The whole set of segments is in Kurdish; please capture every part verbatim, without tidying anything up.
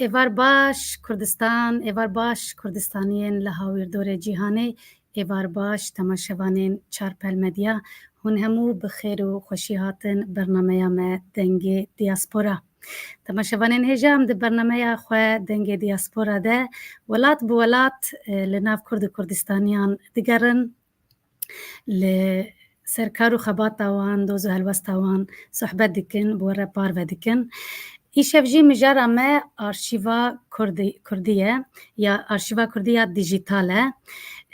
Êvar baş Kurdistan, êvar baş Kurdistaniyên li hawîrdorê cîhanê, êvar baş temaşevanên Çarpel Medya. Hûn hemû bi xêr û xweşî hatin bernameya me Dengê Diaspora. Temaşevanên hêja, em di bernameya xwe Dengê Diaspora de welat bi welat, e, li nav Kurd û Kurdistaniyan digerin. Li ser kar û xebata wan, doz û helwesta wan sohbet dikin, bi we re parve dikin. Îşev jî mijara me arşîva Kurdî, Kurdî ye, ya arşîva Kurdî ya dîjîtal e.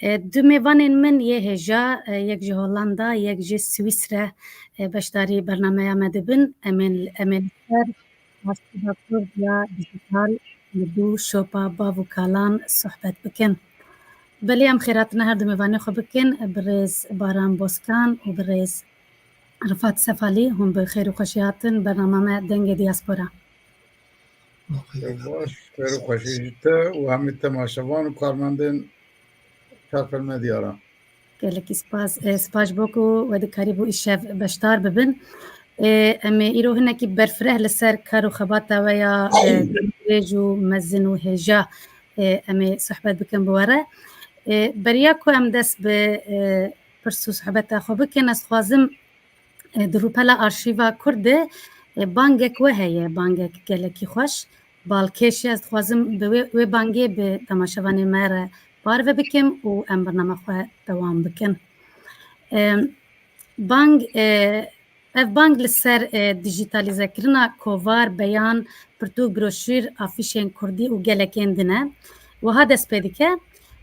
E, du mêvanên min yê hêja, e, yek ji Hollanda, yek ji Swîsre, e, beşdarî bernameya me dibin. Em ê, em ê li ser arşîva Kurd ya dîjîtal li dû şopa bav û kalan sohbet bikin. Belê em xêratina her du mêvanê xwe bikin, birêz Baran Bozkan û birêz Rifat Sefalî, hûn bi xêr û xweşî hatin bernama me Dengê Diaspora. Baş, xêr û xweşî ji te û hemî temaşevan û karmendên Çarpel Medya re. Gelekî spas. E, spas ji bo ku we dikarîbû îşev beşdar bibin. E, em ê îro hinekî berfireh li ser kar û xebata we ya, e, dirêj û mezin û hêja, e, em ê sohbet bikin bi we re. E, beriya ku em dest bi, e, pirs û sohbeta xwe bikin, ez dixwazim, e, di rûpela arşîva Kurd de, e, bangek we heye, bangek gelekî xweş. Balkêş e, ez dixwazim bi wê, wê bangê bi temaşevanê me re parve bikim û em bernama xwe dewam bikin. Em, bang, e, ev bang li ser, e, dijîtalîzekirina kovar, beyan, pirtûk, broşûr, afîşên kurdî û gelekên din e. Wiha dest pê dike,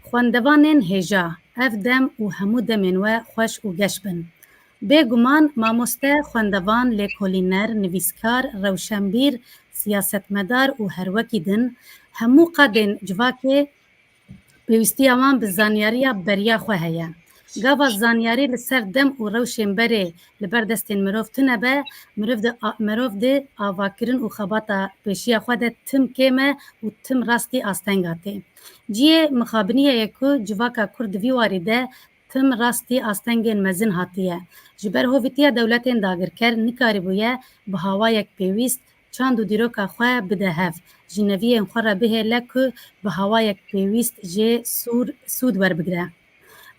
xwendevanên hêja, ev dem û hemû demên we xweş û geş bin. Bêguman mamoste, xwendevan, lêkolîner, nivîskar, rewşenbîr, siyasetmedar û her wekî din, hemû qadên civakê pêwîstiya wan bi zanyariya beriya xwe heye. Gava zanyarî li ser dem û rewşên berê li ber destên mirov tune be, mirov di a-, mirov di avakirin û xebata pêşiya xwe de tim kêm e û tim rastî astenga tê. Cihê mixabiniyê ye ku civaka Kurd di vî warî de tim rastî astengên mezin hatiye. Ji ber hovîtiya dewletên dagirker nikarîbûye bi hawayek pêwîst çand û dîroka xwe bide hev, ji neviyên xwe re bihêle ku bi hawayek pêwîst jê sûr, sûd werbigire.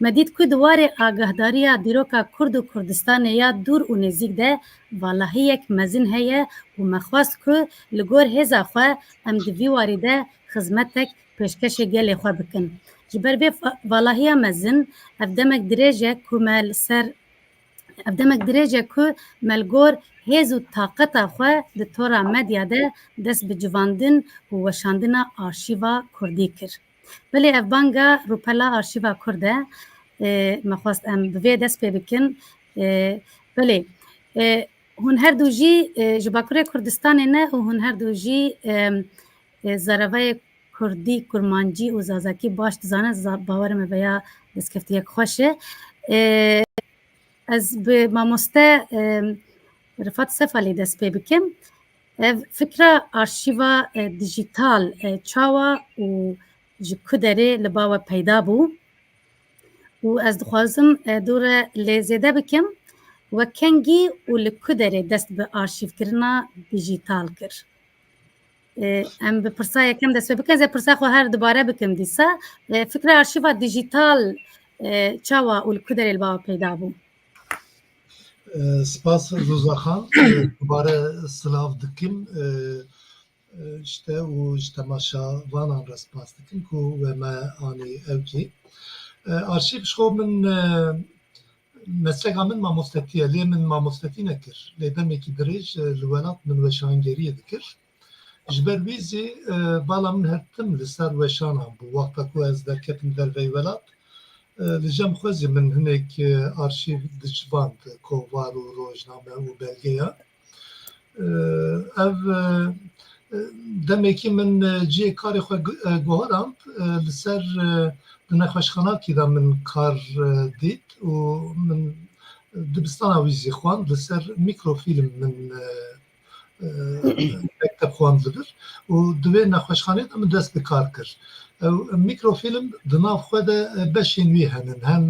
Me dît ku di warê agahdariya dîroka Kurd û Kurdistanê ya dûr û nêzîk de valahiyek mezin heye û me xwest ku li gor hêza xwe em di vî warî de xizmetek pêşkêşê gelê xwe bikin. Ji ber vê va-, valahiya mezin, ev demek dirêj e ku me li ser, ev demek dirêj e ku me li gor hêz û taqeta xwe di tora medya de dest bi civandin û weşandina arşîva kurdî kir. Belê ev banga rûpela arşîva kurd e. E, me xwest em bi vê dest pê bikin. E, belê, e, hûn her du jî, e, ji Bakurê Kurdistanê ne û hûn her du jî, e, e, zaravayê kurdî, kurmancî û zazakî baş dizanin, za-, bawer me veya destkeftiyek xweş e. E, ez bi mamoste, e, Rifat Sefalî dest pê bikim. Ev fikra arşîva, e, dijîtal, e, çawa û ji ku derê li ba we peyda bû? Û ez dixwazim, e, dû re lê zêde bikim, we kengî û li ku derê dest bi arşîvkirina dijîtal kir? E, em bi pirsa yekem dest pê bikin, ez ê pirsa xwe her dubare bikim dîsa. E, fikra arşîva dijîtal, e, çawa û li ku derê li ba we peyda bû? E, spas Zoza Xan. E, dubare silav dikim. E, e, ji te û ji temaşevanan re spas dikim ku we me anî ewkî. E, arşîv ji xwe min, e, mesleka min mamostetî ye, lê min mamostetî nekir. Lê demekî dirêj, e, li welat min weşangeriyê dikir. Ji ber wî jî, e, bala min her tim li ser weşanan bû. Wexta ku ez derketim derveyî welat, Li cem xwe zî min hinek, e, arşîv dicivand, kovar û rojname û belgeyan. E, ev, e, demekî min, e, cihê karê xwe gu-, e, guherand, e, li ser, e, di nexweşxanakî de min kar, e, dît û min dibistana wî zî xwend, li ser mîkrofîlm min, e, e, mekteb xwend li vir û di vê nexweşxanê de min dest bi kar kir. Ew mîkrofîlm di nav xwe de, e, beşên wî henin. Hem,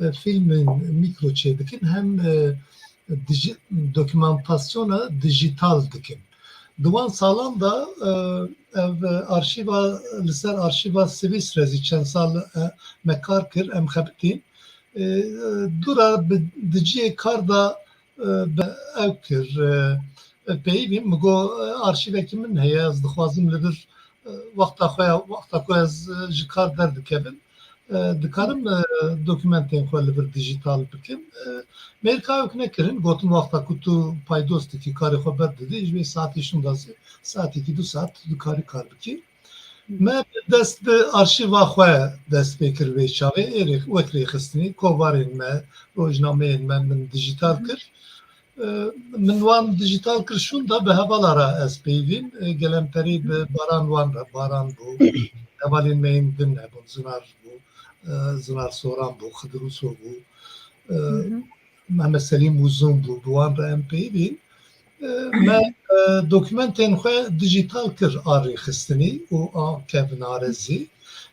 e, fîlmên mîkro çêdikin, hem, e, diji-, dokumantasyona dijîtal dikin. Di wan salan de, e, ev, e, arşîva, li ser arşîva Swîsre zî çend sal, e, me kar kir, em xebitîn. E, e, dûra bi, di cihê kar de, e, bi ew kir, e, e, peyivî min got, e, arşîvekî min heye, ez dixwazim li vir, e, wexta xwe ya, wexta ku ez, e, ji kar derdikevim, e, dikarim, e, dokumentên xwe li vir dijîtal bikim. E, mêrka ew nekirin, gotin wexta ku tu paydos dikî, karê xwe berdidî, ji vê saetê şûnda zî saetekî du saet tu dikarî kar bikî. Me dest bi arşîva xwe dest pê kir vê çaxê, ê rêx-, wek rêxistinî, kovarên me, rojnameyên me min dijîtal kir. E, min wan dijîtal kir şûnda bi hevala re ez peyvîn. E, gelemperî bi Baran wan re, Baran bû, hevalên me yên din hebûn, Zinar bû, e, Zinar Soran bû, Xidir Uso bû. E, Mehmet Selîm Uzun bû, bi wan re em peyvîn. E, me, e, dokumentên xwe dijîtal kir a rêxistinî û a kevnare zî.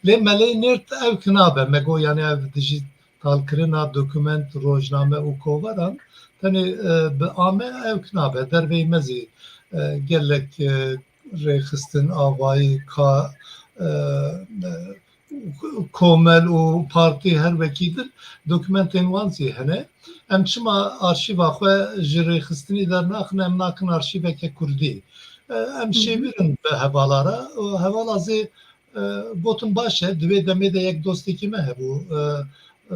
Lê me lê nêrt ew ki nabe, me got, yani ev dijîtalkirina dokument, rojname û kovaran tenê, e, bi a me ew ki nabe. Derveyî me zî, e, gelek, e, rêxistin, avayî, ka, e, e, komel û partî her wekî din dokumentên wan zî hene. Em çima arşîva xwe ji rêxistinî dernaxin, em nakin arşîveke kurdî? E, em şêwîrin bi hevala re û hevala zî, e, gotin baş e, di vê demê de yek dostekî me hebû, e,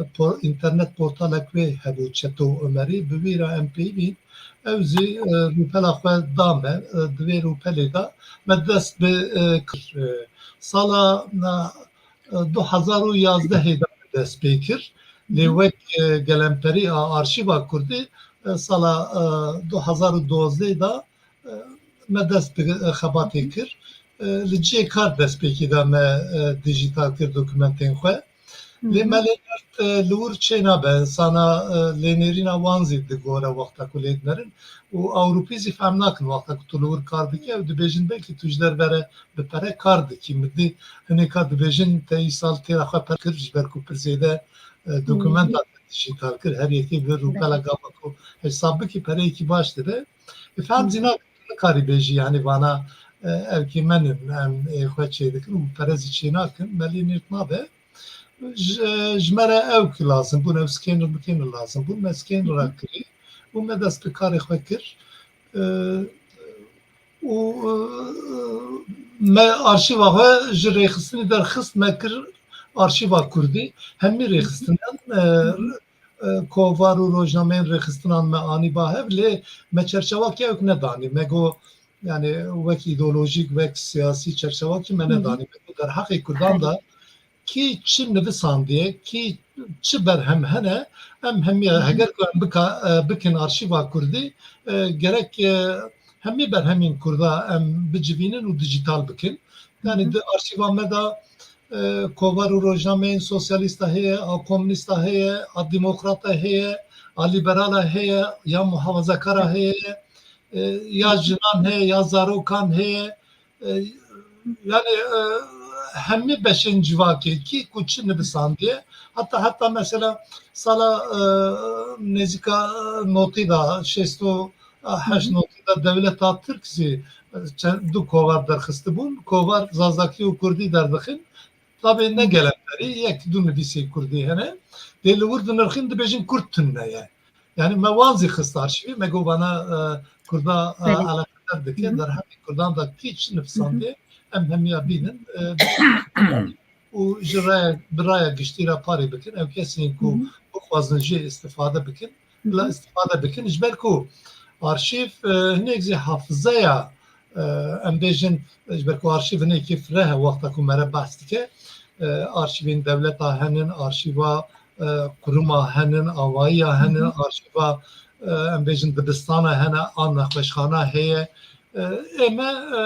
e, por-, înternet portalek wê hebû, Çeto Omerî, bi wî re em peyvîn. Ew zî, e, rûpela xwe da me, e, di vê rûpelê de me dest bi, e, kir. E, sala, e, du hezar û yazdehê de dest pê kir. Lê wek, e, gelemperî a arşîva kurdî, e, sala, e, du hezar û dozdeh de, e, me dest bi, e, xebatê kir. E, li cihê kar destpêkê de me, e, dijîtal kir dokumentên xwe. Lê me lê nêrt, e, li wir çê nabe, sana, e, lênêrîna wan zî digore wexta ku lê dinerin. Û Ewropî zî fehm nakin wexta ku tu li wir kar dikî, ew dibêjin belkî tu ji derve re bi pere kar dikî. Min dî hinêka dibêjin te îsal têra xwe per kir, ji ber ku pir zêde, e, dokumenta te dijîtal kir, her yekê bi rûpela gava ku hesab bikî pereyekî baş dibe. E, fehm zî nakin, tu nikarî bêjî, yani vana, e, ew kê me nin, em ê xwe çêdikin û pere zî çênakin, me lê nêrt nabe. Ji, ji me re ew ki lazim bûn, ew scanner mikêner lazim bûn. Me scanner kirî û me dest bi karê xwe kir. E, û, e, me arşîva xwe ji rêxistinî derxist, me kir arşîva kurdî. Hemî rêxistinan, e, e, kovar û rojnameyên rêxistinan me anî ba hev, lê me çerçevakî ew nedanî. Me got, yani wek îdeolojîk, wek siyasî çerçevakî me nedanî. Me got derheqê kurdan de kî çi nivisandiye, kî çi berhem hene, em hemî, heger ku em bika-, e, bikin arşîva kurdî, e, gerek, e, hemî berhemên kurda em bicivînin û dijîtal bikin. Yani di arşîva me de, e, kovar û rojnameyên sosyalîsta heye, a komûnîsta heye, a demokrata heye, a lîberala heye, ya muhafazakara heye, e, ya jinan heye, ya zarokan heye. E, yani, e, hemî beşên civakê kî ku çi nivisandiye, heta, heta mesela sala, e, nêzîka, e, notî de, şêst û heşt notî de dewleta Tirk zî, e, çend, du kovar derxistibûn. Kovar Zazakî û Kurdî derdixin. Tabê ne gelemperî, yek du nivîsê Kurdî hene. Lê li wir dinirxin, dibêjin Kurd tune ye. Yani me wan zî xist arşîvê, me got vana, e, Kurda, e, eleqedar dike, derheqê Kurdan da kî çi nivisandiye, em hemiya bînin, e, û ji raya, bi raya giştî re parê bikin. Ew kesên ku bixwazin jê istifade bikin, bila istifade bikin. Ji ber ku arşîv, e, hinek zî hafizeya, e, em bêjin, ji ber ku arşîv hinekî fireh e, wexta ku mere behs dike, e, arşîvên dewleta henin, arşîva e, quruma henin, avayiya henin, arşîva, e, em bêjin dibistana hene, an nexweşxana heye. E, ê me, e,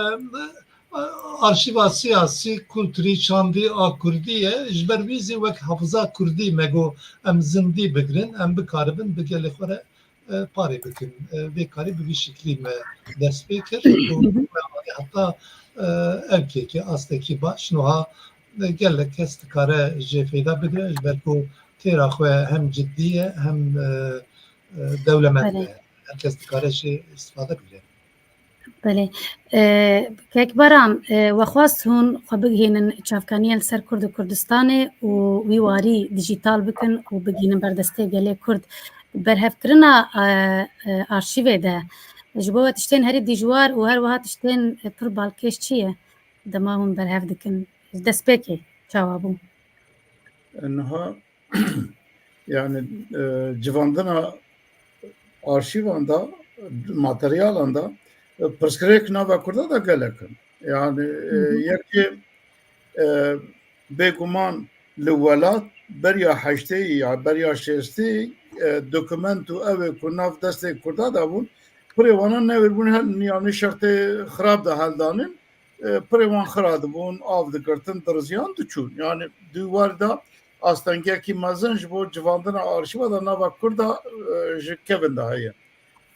arşîva siyasî, kulturî, çandî a kurdî ye. Ji ber wî zî wek hafiza kurdî me got em zindî bigirin, em bikaribin bi gelê xwe re, e, parê bikin. E, vê karî bi vî şiklî me dest pê kir û me anî heta, e, ev kêkê astekî baş. Niha, e, gelek kes dikare jê feyda bigire, ji ber ku têra xwe hem cidî ye, hem, e, e, dewlemend Belê. e. Her kes dikare jê îstifade bigire. Belê. E, Kek Baran, e, we xwest hûn xwe bigihînin çavkaniyê li ser Kurd û Kurdistanê û wî warî dijîtal bikin û bigihînin ber destê gelê Kurd. Berhevkirina, e, e, arşîvê de ji bo we tiştên herî dijwar û her wiha tiştên, e, pir balkêş çi ye? Dema hûn berhev dikin, destpêkê çawa bû? Niha, yani, e, civandina arşîvan de, materyalan de, e, pirsgirêk nava Kurda de gelek in. Yani, e, Hı hı. yekê, e, bêguman li welat beriya heştê ya beriya şêstê, e, dokument û ew ê ku nav destê Kurda de bûn, pirê wana newêr bûn hel, yani şertê xirab de heldanin, e, pirê wan xira dibûn, av digirtin, diriziyan diçûn. Yani di wî warî de astengiyekî mezin ji bo civandina arşîva de nava Kurda, e, ji kevin de heye.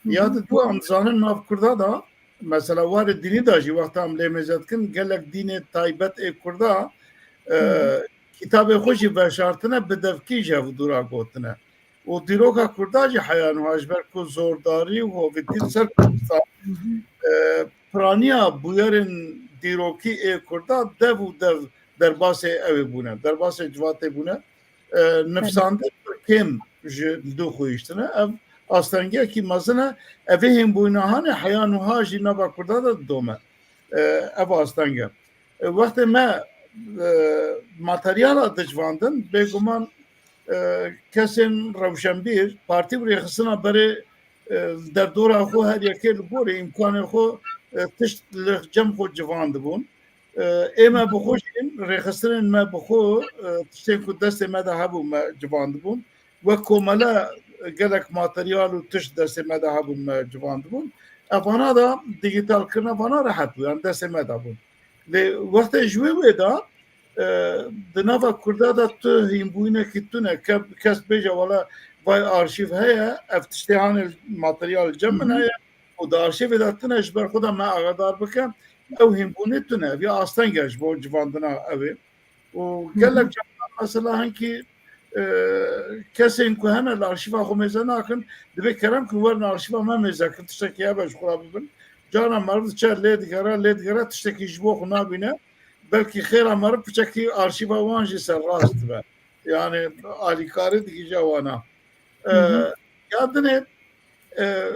Ya di dû em dizanin nav Kurda de, mesela warê dînî de jî wexta em lê mêze dikin, gelek dînê taybet ê Kurda, e, Hı hı. kitabê xwe jî veşartine, bi devkî ji hev dû re gotine. Û dîroka Kurda jî heya niha ji ber ku zordarî û hovîtî li ser Kurdistan, Hı hı. e, piraniya bûyerên dîrokî ê Kurda dev û dev derbasê ew ê bûne, derbasê civatê bûne. E, Belê. nifsandin pir kêm ji li dû xwe hiştine. Ev astengiyekî mezin e. Evê hînbûyîna hanê heya niha jî nava Kurda de didome. E, ev asteng e. E, wextê me, e, materyala dicivandin, bêguman, e, kesên rewşenbîr, partî û rêxistina berê, e, derdora xwe her yekê li gorî îmkanê xwe, e, tişt li cem xwe civandibûn. E, ê me bi xwe jî, rêxistinên me bi xwe, e, tiştên ku destê me de hebû me civandibûn. Wek komele, e, gelek materyal û tişt destê me de hebûn me civandibûn. Evana da digitalkirina vana rehet bû, yani destê me de bûn. Lê wextê ji wê wê de, e, di nava Kurda de tu hînbûyînekî tune, ke-, kes bêje, wela vay arşîv heye, ev tiştê hanê materyal cem min Hı hı. heye, û di arşîvê de tune ji ber xwe de me agadar bike, ew hînbûnê tune. Ev ya asteng e ji bo civandina ew ê. Û Hı hı. gelek caran mesela hinkî, e, kesên ku hene li arşîva xwe mêze nakin, divê kerem ku werin arşîva me mêze kin, tiştekî hebe ji xwe re bibin. Cara meriv diçe lê digere, lê digere, tiştekî ji bo xwe nabîne. Belkî xêra meriv piçekî arşîva wan jî serrast dibe. Yani alîkarî digihîje wana. E, Hı hı. ya dinê, e,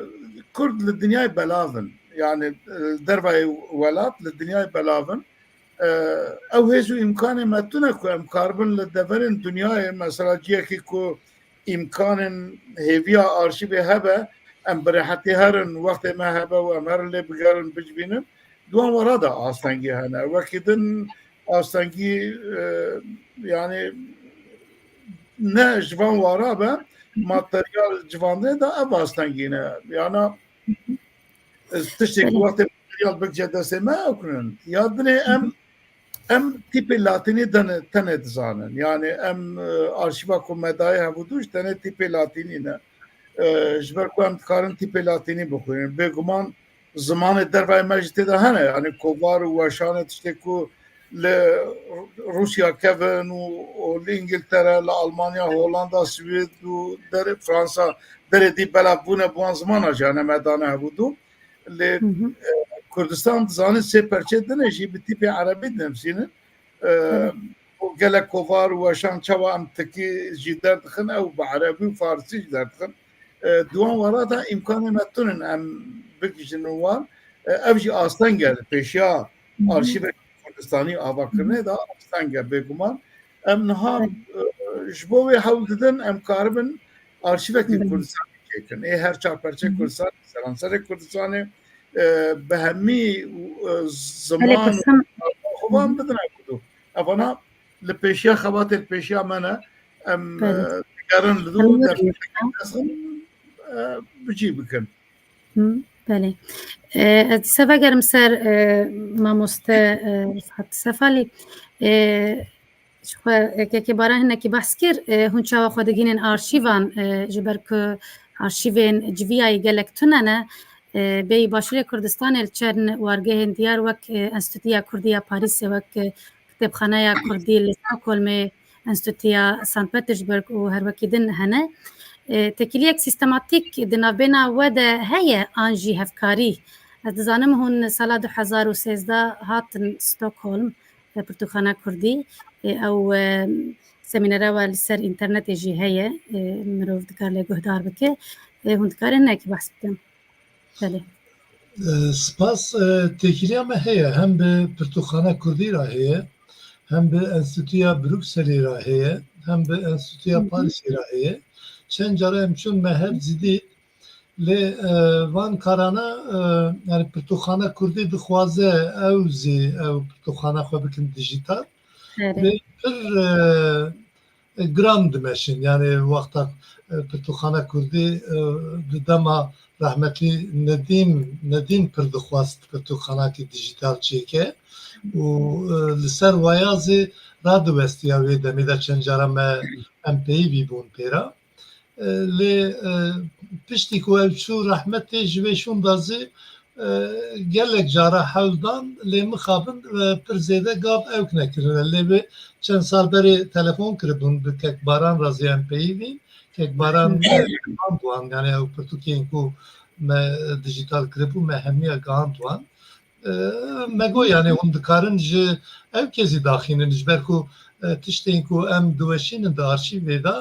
Kurd li dinyayê belav in. Yani, e, dervayê welat li dinyayê belav in. E, ew hêz û îmkanê me tune ku em karibin li deverên dinyayê, mesela ciyekî ku îmkanên hêviya arşîvê hebe, em bi rehetî herin, wextê me hebe û em herin lê bigerin, bicivînin. Di wan wara de astengî hene. Wekî din astengî, e, yani ne ji van wara be, materyal civandinê de ev astengî ne. Yana, e, tiştê ku Belê. wextê materyal bigije destê me, ew kirin. Ya dinê em, em tîpê latînî dene-, tenê dizanin. Yani em, e, arşîva ku me daye hevûdû ji tenê tîpê latînî ne. E, ji ber ku em dikarin tîpê latînî bixwînin. Bêguman zimanê dervayê me jî tê de hene. Yani kovar û weşanê tiştê ku li Rûsya kevin û, û li Îngiltere, li Almanya, Hollanda, Swêd û derê Fransa, derê dî belav bûne, bi wan zimana jî hene me dane hevûdû. Lê, Hı hı. e, Kurdistan dizanin sê perçê din e jî bi tîpê erebî dinivîsînin. E, Tabii. û gelek kovar û weşan çawa em tikî jî derdixin, ew bi erebî û farsî jî derdixin. E, di wan wara de îmkanê me tune in em bigihîjin wan. E, ev jî asteng e li pêşiya Hı hı. arşîvek Kurdistanî avakirinê de asteng e bêguman. Em niha, Evet. e, ji bo wê hewl didin em karibin arşîvekî Hı hı. Kurdistanî çêkin. Ê her çar perçê Hı hı. Kurdistanê, seranserê Kurdistanê, e, bi hemî, e, Belê, ziman û pirsim. xwe van Hı hı. bidine Kurdo. Evana li pêşiya xebatê li pêşiya me ne. Em, Belê. e, Karin li dû Hemî derfeteke mezin, e, bi cî bikin. Hı, belê. E, ez dîsa vegerim ser, e, mamoste, e, Rifat Sefalî. E, ji xwe, e, kekê Baran hinekî behs kir, e, hûn çawa xwe digihînin arşîvan, e, ji ber ku arşîvên civiyayî gelek tune ne, e, bêyî Başûrê Kurdistanê li çend wargehên diyar wek, e, Enstîtuya Kurdî ya Parîsê, wek, e, Kitêbxaneya Kurdî li Stockholmê, Enstîtuya Sankt Petersburg û her wekî din hene. E, têkiliyek sîstematîk di navbêna we de heye an jî hevkarî? Ez dizanim hûn sala du hezar û sêzdeh hatin Stockholm, e, Pirtûkxana Kurdî. E, ew, e, semînera we li ser înternetê jî heye, e, mirov dikar lê guhdar bike. E, hûn dikarin hinekî behs bikin? Belê. E, spas, e, têkiliya me heye. Hem bi Pirtûkxana Kurdî re heye, hem bi Enstîtuya Brukselê re heye, hem bi Enstîtuya Hı hı. Parîsê re heye. Çend cara em çûn me hev zîdî lê, e, van karana, e, yani Pirtûkxana Kurdî dixwaze ew zî ew pirtûkxana xwe bikin dijîtal. Erê. Lê pir, e, e, giran dimeşin. Yani wexta, e, Pirtûkxana Kurdî, e, di dema rehmetî Nedîm, Nedîm pir dixwest pirtûkxanakî dijîtal çêke û, e, li ser waya zî radiwestiya wê demê de çend cara me em peyivî bûn pê re. E, lê, e, piştî ku ew çû rehmetê ji vê şûnda zî, e, gelek cara hewl dan, lê mixabin, e, pir zêde gav ewk nekirine. Lê bi çend sal berê telefon kiribûn bi kek Baran re zî em peyivîn. Kek Baran, e, gihand wan, yani ew pirtûkên ku me dijîtal kiribû, me hemiya gihand wan. E, me got, yani hûn dikarin ji ew kezî daxînin, ji ber ku, e, tiştên ku em diweşînin di arşîvê de,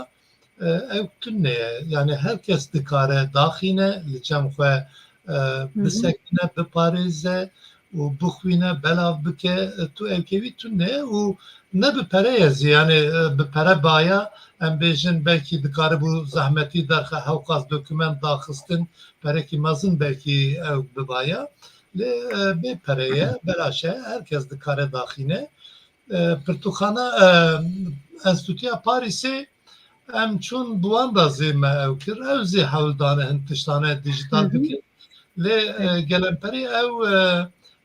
e, ew tune ye. Yani her kes dikare daxîne, li cem xwe, e, Hı hı. bisekine, biparêze û bixwîne, belav bike, e, tu ewkê wî tune ye û ne bi pere ye zî, yani, e, bi pere baya, em bêjin belkî dikaribû zehmetî derxe hewqas dokument daxistin, perekî mezin belkî ew bibaya. Lê, e, bê pere ye, belaş e, her kes dikare daxîne. E, pirtûkxana, e, Enstîtuya Parîsê em çûn bi wan re zê me ew kir. Ew zê hewl dane hin tiştane dijîtal Hı hı. bikin. Lê, e, Evet. gelemperî ew, e,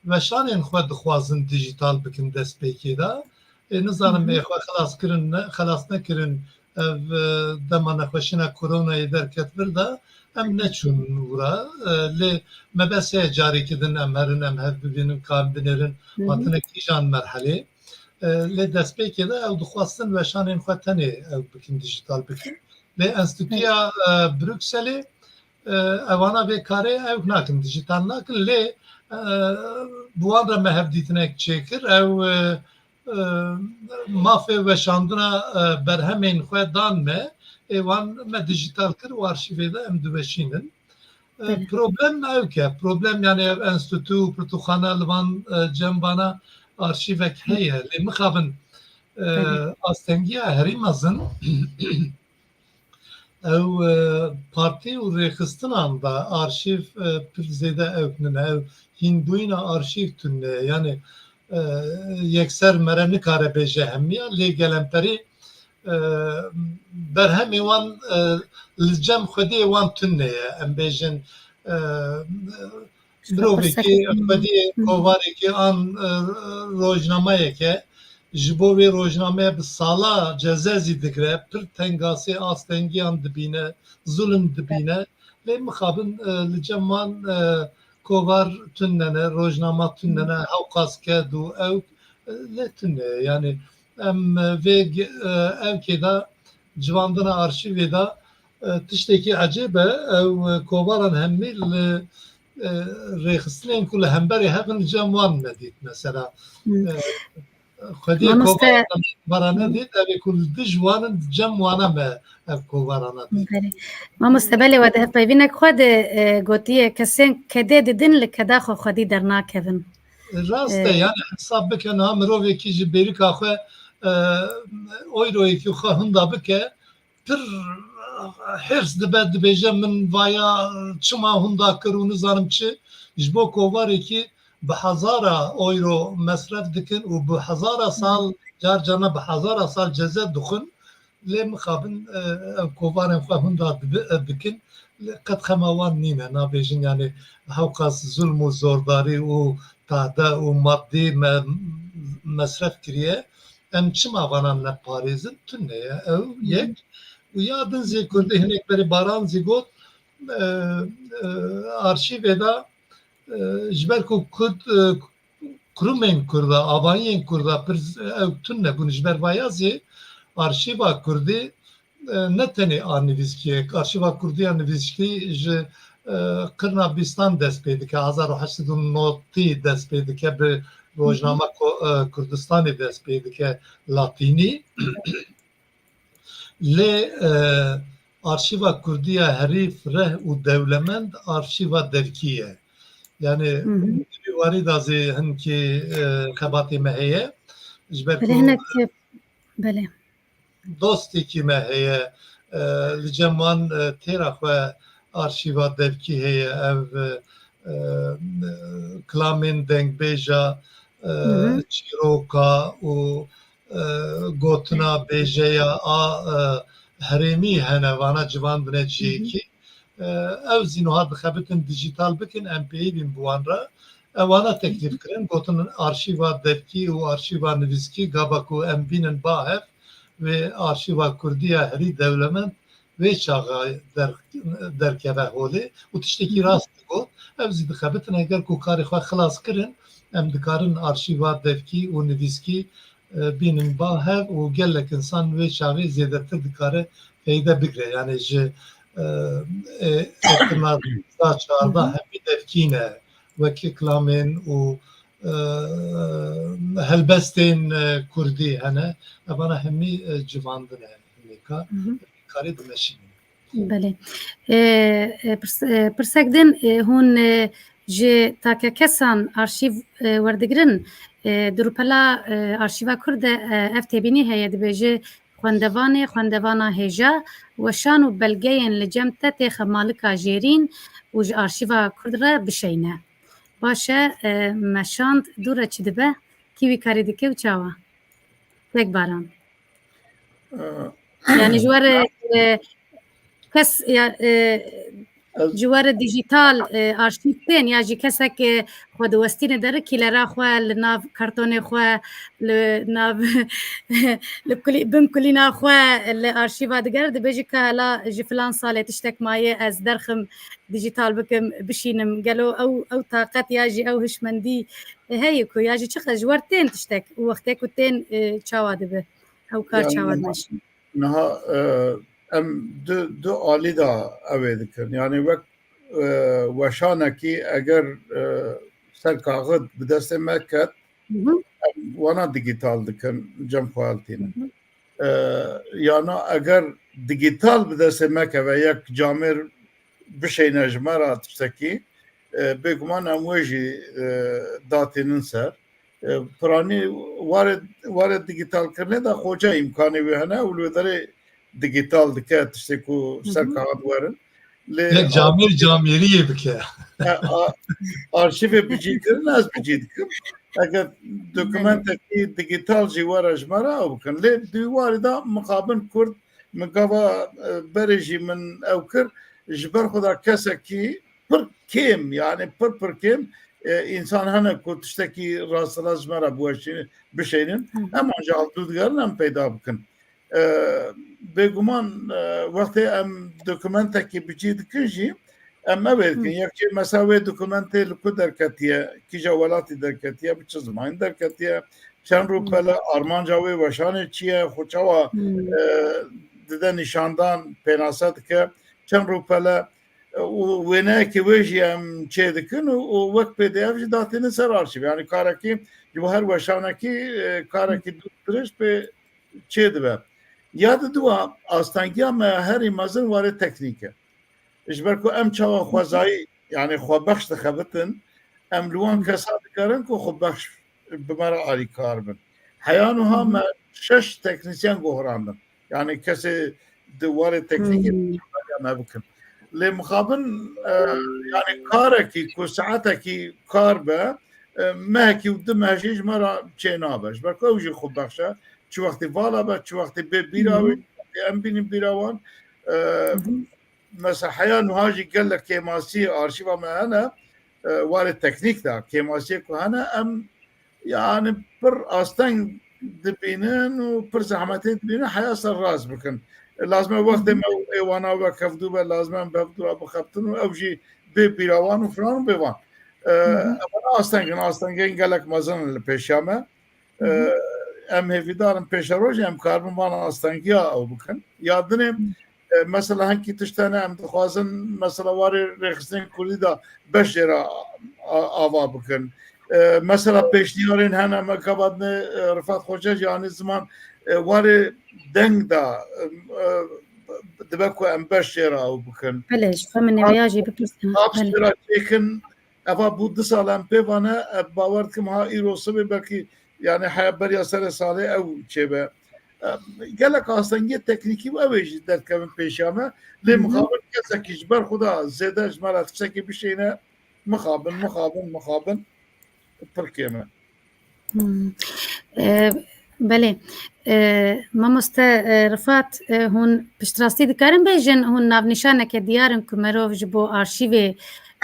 weşanên xwe dixwazin dijîtal bikin destpêkê de. Ê, nizanim Hı hı. ê xwe xelas kirin ne, xelas nekirin. Ev, e, dema nexweşîna koronayê derket vir de em neçûn wira. E, lê mebest heye carekî din em herin, em hev bibînin, ka em binêrin Hı hı. hatine kîjan merhelê. E, lê destpêkê de ew dixwastin weşanên xwe tenê ew bikin, dijîtal bikin. Lê Enstîtuya, e, Brukselê, e, evana vê karê ew nakin, dijîtal nakin. Lê, e, bi wan re me hevdîtinek çêkir. Ew, e, e, mafê weşandina, e, berhemên xwe dan me. Ê wan me dijîtal kir û arşîvê de em diweşînin. E, Belê. Problem ew ke, problem, yani ev enstîtu û pirtûkxana li van, e, cem vana arşîvek heye. Lê mixabin, e, Belê. astengiya herî mezin ew, e, partî û rêxistinan de arşîv, e, pir zêde ewk nine. Ew hînbûyîna arşîv tune. Yani, e, yekser mere nikare bêje hemiya, lê gelemperî, e, berhemê wan, e, li cem xwediyê wan tune ye. Em bêjin, e, mirovekî, xwediyê kovarekî an, e, rojnamayeke, ji bo wê rojnameya bi sala ceze zî digire, pir tengasê astengiyan dibîne, zulm dibîne. Lê mixabin, e, li cem wan, e, kovar tune ne, rojnama tune ne, hewqas ked û ew, e, lê tune ye. Yani em, e, vê ge-, e, ewkê de civandina arşîvê de, e, tiştekî ecêb e, ew, e, kovaran hemî li, e, rêxistinên ku li hemberî hev in cem wan me dît mesela. Hmm. E, Xwediyê Mamoste- kovaran me nedît, ev ê ku li dij wan in cem wana me ev kovarana dît. Belê. Mamoste, belê we di hevpeyvînek xwe de, e, gotiye, kesên kedê didin li keda xwe xwedî dernakevin. Rast e, E, yani hesab bike niha mirovekî ji bêrika xwe, e, oyroyekî xwe hinda bike, pir hêrs dibe, dibêje, min vaya çima hinda kir û nizanim çi, ji bo kovarekî bi hezara oyro mesref dikin û bi hezara sal, car carna bi hezara sal ceze dixwin. Lê mixabin, e, ev kovarên xwe hunda dibi-, e, dikin, lê qet xema wan nîne, nabêjin, yani, hewqas zulm û zordarî û tahde û maddî me-, mesref kiriye. Em çima vanan neparêzin? Tune ye. Ew yek. Û ya din zî Kurdî hinek berê Baran zî got, e, e, arşîvê de, e, ji ber ku Kurd, e, kurumên Kurda, avahiyên Kurda pir z-, ew tune bûn. Ji ber vaya zî arşîva Kurdî, e, ne tenê a nivîskiyek, arşîva Kurdî ya nivîskî ji, e, qirna bîstan dest pê dike, hezar û heşt sed û notî dest pê dike, bi rojnama Ko-, e, Kurdistanê dest pê dike, latînî. Lê, e, arşîva Kurdî ya herî fireh û dewlemend arşîva devkî ye. Yani, Hı hı. di vî warî de zî hinkî, e, xebatê me heye. Ji ber Belê, ku hinek, belê. dostekî me heye, e, li cem wan, e, têra xwe arşîva devkî heye. Ev, e, e, kilamên dengbêja, e, Hı hı. çîroka û, e, gotina bêjeya a, e, herêmî hene, vana civandine cihekî. E, ew zî niha dixebitin dijîtal bikin, em pêyî bîn bi wan re. Ewana teklîf kirin, gotin arşîva devkî û arşîva nivîskî, gava ku em bînin ba hev, wê arşîva Kurdî ya herî dewlemend wê çaxa der-, derkeve holê û tiştekî Hı hı. rast digot. Ev zî dixebitin, eger ku karê xwe xilas kirin, em dikarin arşîva devkî û nivîskî, e, bînin ba hev û gelek insan wê çaxê zêdetir dikare feyde bigre. Yani ji, e, e, qirna çardeh Hı hı. hemî devkî ne, wekî kilamên û, e, helbestên, e, Kurdî hene. Evana hemî, e, civandin e, hemî kar, Hı hı. karê dimeşînin. Belê. E, e, pirs-, e, pirsek din, e, hûn, e, ji takekesan arşîv, e, werdigirin, e, di rûpela, e, arşîva Kurd de, e, ev têbînî heye, dibêje, xwendevanê, xwendevana hêja, weşan û belgeyên li cem te têxe malika jêrîn û ji arşîva Kurd re bişeyne. Baş e, e, meşand dû re çi dibe? Kî wî karî dike û çawa? Tek Baran. Ee, Yani ji we re, e, kes ya, e, Ez ji we re dijîtal, e, arşîv tên ya jî kesek, e, xwe diwestîne derê kîlera xwe li nav kartonê xwe, li nav li kulî-, bin kulîna xwe li arşîva digere, dibêje ka hela ji filan salê tiştek maye ez derxim dijîtal bikim, bişînim. Gelo ew, ew taqet ya jî ew hişmendî heye ku ya jî çiqas ji we re tên tiştek û wextê ku tên, e, çawa dibe? Ew kar Yani çawa niha, dimeşîne? Niha, e, em du, du alî de ew ê dikin. Yani wek, e, weşanekî eger, e, ser kaxid bi destê me ket, Hı hı. em wana digîtal dikin, cem xwe Hı hiltînin. hı. E, yana eger digîtal bi destê me keve, yek camêr bişeyne ji me re tiştekî, e, bêguman em wê jî, e, datînin ser. E, piranî warê, warê digîtalkirinê de xoca îmkanê wê hene û li wê derê digîtal dike tiştê ku Hı ser hı. kaxid werin. Lê Yek camêr camêriyê bike. E, a-, arşîvê bicî kirin, ez bicî dikim. Eger dokumentekî digîtal jî were ji me re ew bikin. Lê di wî warî de mixabin Kurd, min gava, e, berê jî min ew kir, ji ber xwe de kesekî pir kêm, yani pir pir kêm, e, însan hene ku tiştekî rasterast ji me re biweşî-, bişeynin. Hı hı. Em ancak dû digerin em peyda bikin. E, bêguman, e, wextê em dokumentekî bicî dikin jî, em ev ê dikin. Hı. Yek jê mesela wê dokumentê li ku derketiye, kîja welatî derketiye, bi çi zimanî derketiye, çend Hı. rûpele, armanca wê weşanê çi ye, xwe çawa, Hı. e, dide nîşandan, pênase dike, çend rûpele, e, û wêneyekê wê jî em çê dikin û, û wek P D F jî datînin ser arşîv. Yani karekî ji bo her weşanekî, e, karekî dûr dirêj pê çê dibe. Ya di dua, astengiya me herî mezin warê teknîk e. Ji ber ku em çawa xwezayî, yani xwebexş dixebitin, em li wan Hı. kesa dikarin ku xwebexş bi me re alîkar bin. Heya niha Hı hı. me şeş teknîsyen guherandin. Yani kesê di warê teknîkê Hmm. me bikin. Lê mixabin, e, yani karekî ku saetekî kar be, e, mehekî û du meh jî ji me re çê nabe. Ji ber ku ew jî xwebexş e. Çi wextî vala be, çi wextî bê bîra Hı hı. wê, em bînin bîra wan. E, Mesela heya nuha jî gelek kêmasî arşîva me hene, e, warê teknîk de kêmasiyê ku hene, em yani pir asteng dibînin û pir zehmetê dibînin heya ser rast bikin. E, lazim e wextê me û ê wana wek hevdû be, lazim e em bi hevdû re bixebtin û ew jî bê bîra wan û filan û bê van. E, Hı hı. Em asteng in, astengên gelek mezin in li pêşiya me. Hı hı. E, em hêvîdar in pêşerojê em karibin van astengiya ew bikin. Ya dinê, Hı. e, mesela hinkî tişt hene em dixwazin mesela warê rêxistinên kurdî de beş jê re a-, ava bikin. E, mesela pêşniyarên hene me gava dinê, e, Rifat Xoce jî anî ziman, e, warê deng de, e, e, dibe ku em beş jê re ew bikin. Belê, ji xwe min ê vêya jî bipirsin. Belê. Eva bû du sal em pê vane, e, bawer dikim ha îro sibê belkî yani heya beriya serê salê ew çêbe. E, gelek astengiyê teknîkî û ew ê jî derdikevin pêşiya me. Lê Hı hı. mixabin kesekî ji ber xwe de zêde ji me re tiştekî bişêne, mixabin, mixabin, mixabin pir kêm e. Hmm. E, belê. E, mamoste, e, Rifat, e, hûn piştrastî dikarin bêjin, hûn navnîşaneke diyar in ku merov ji bo arşîvê,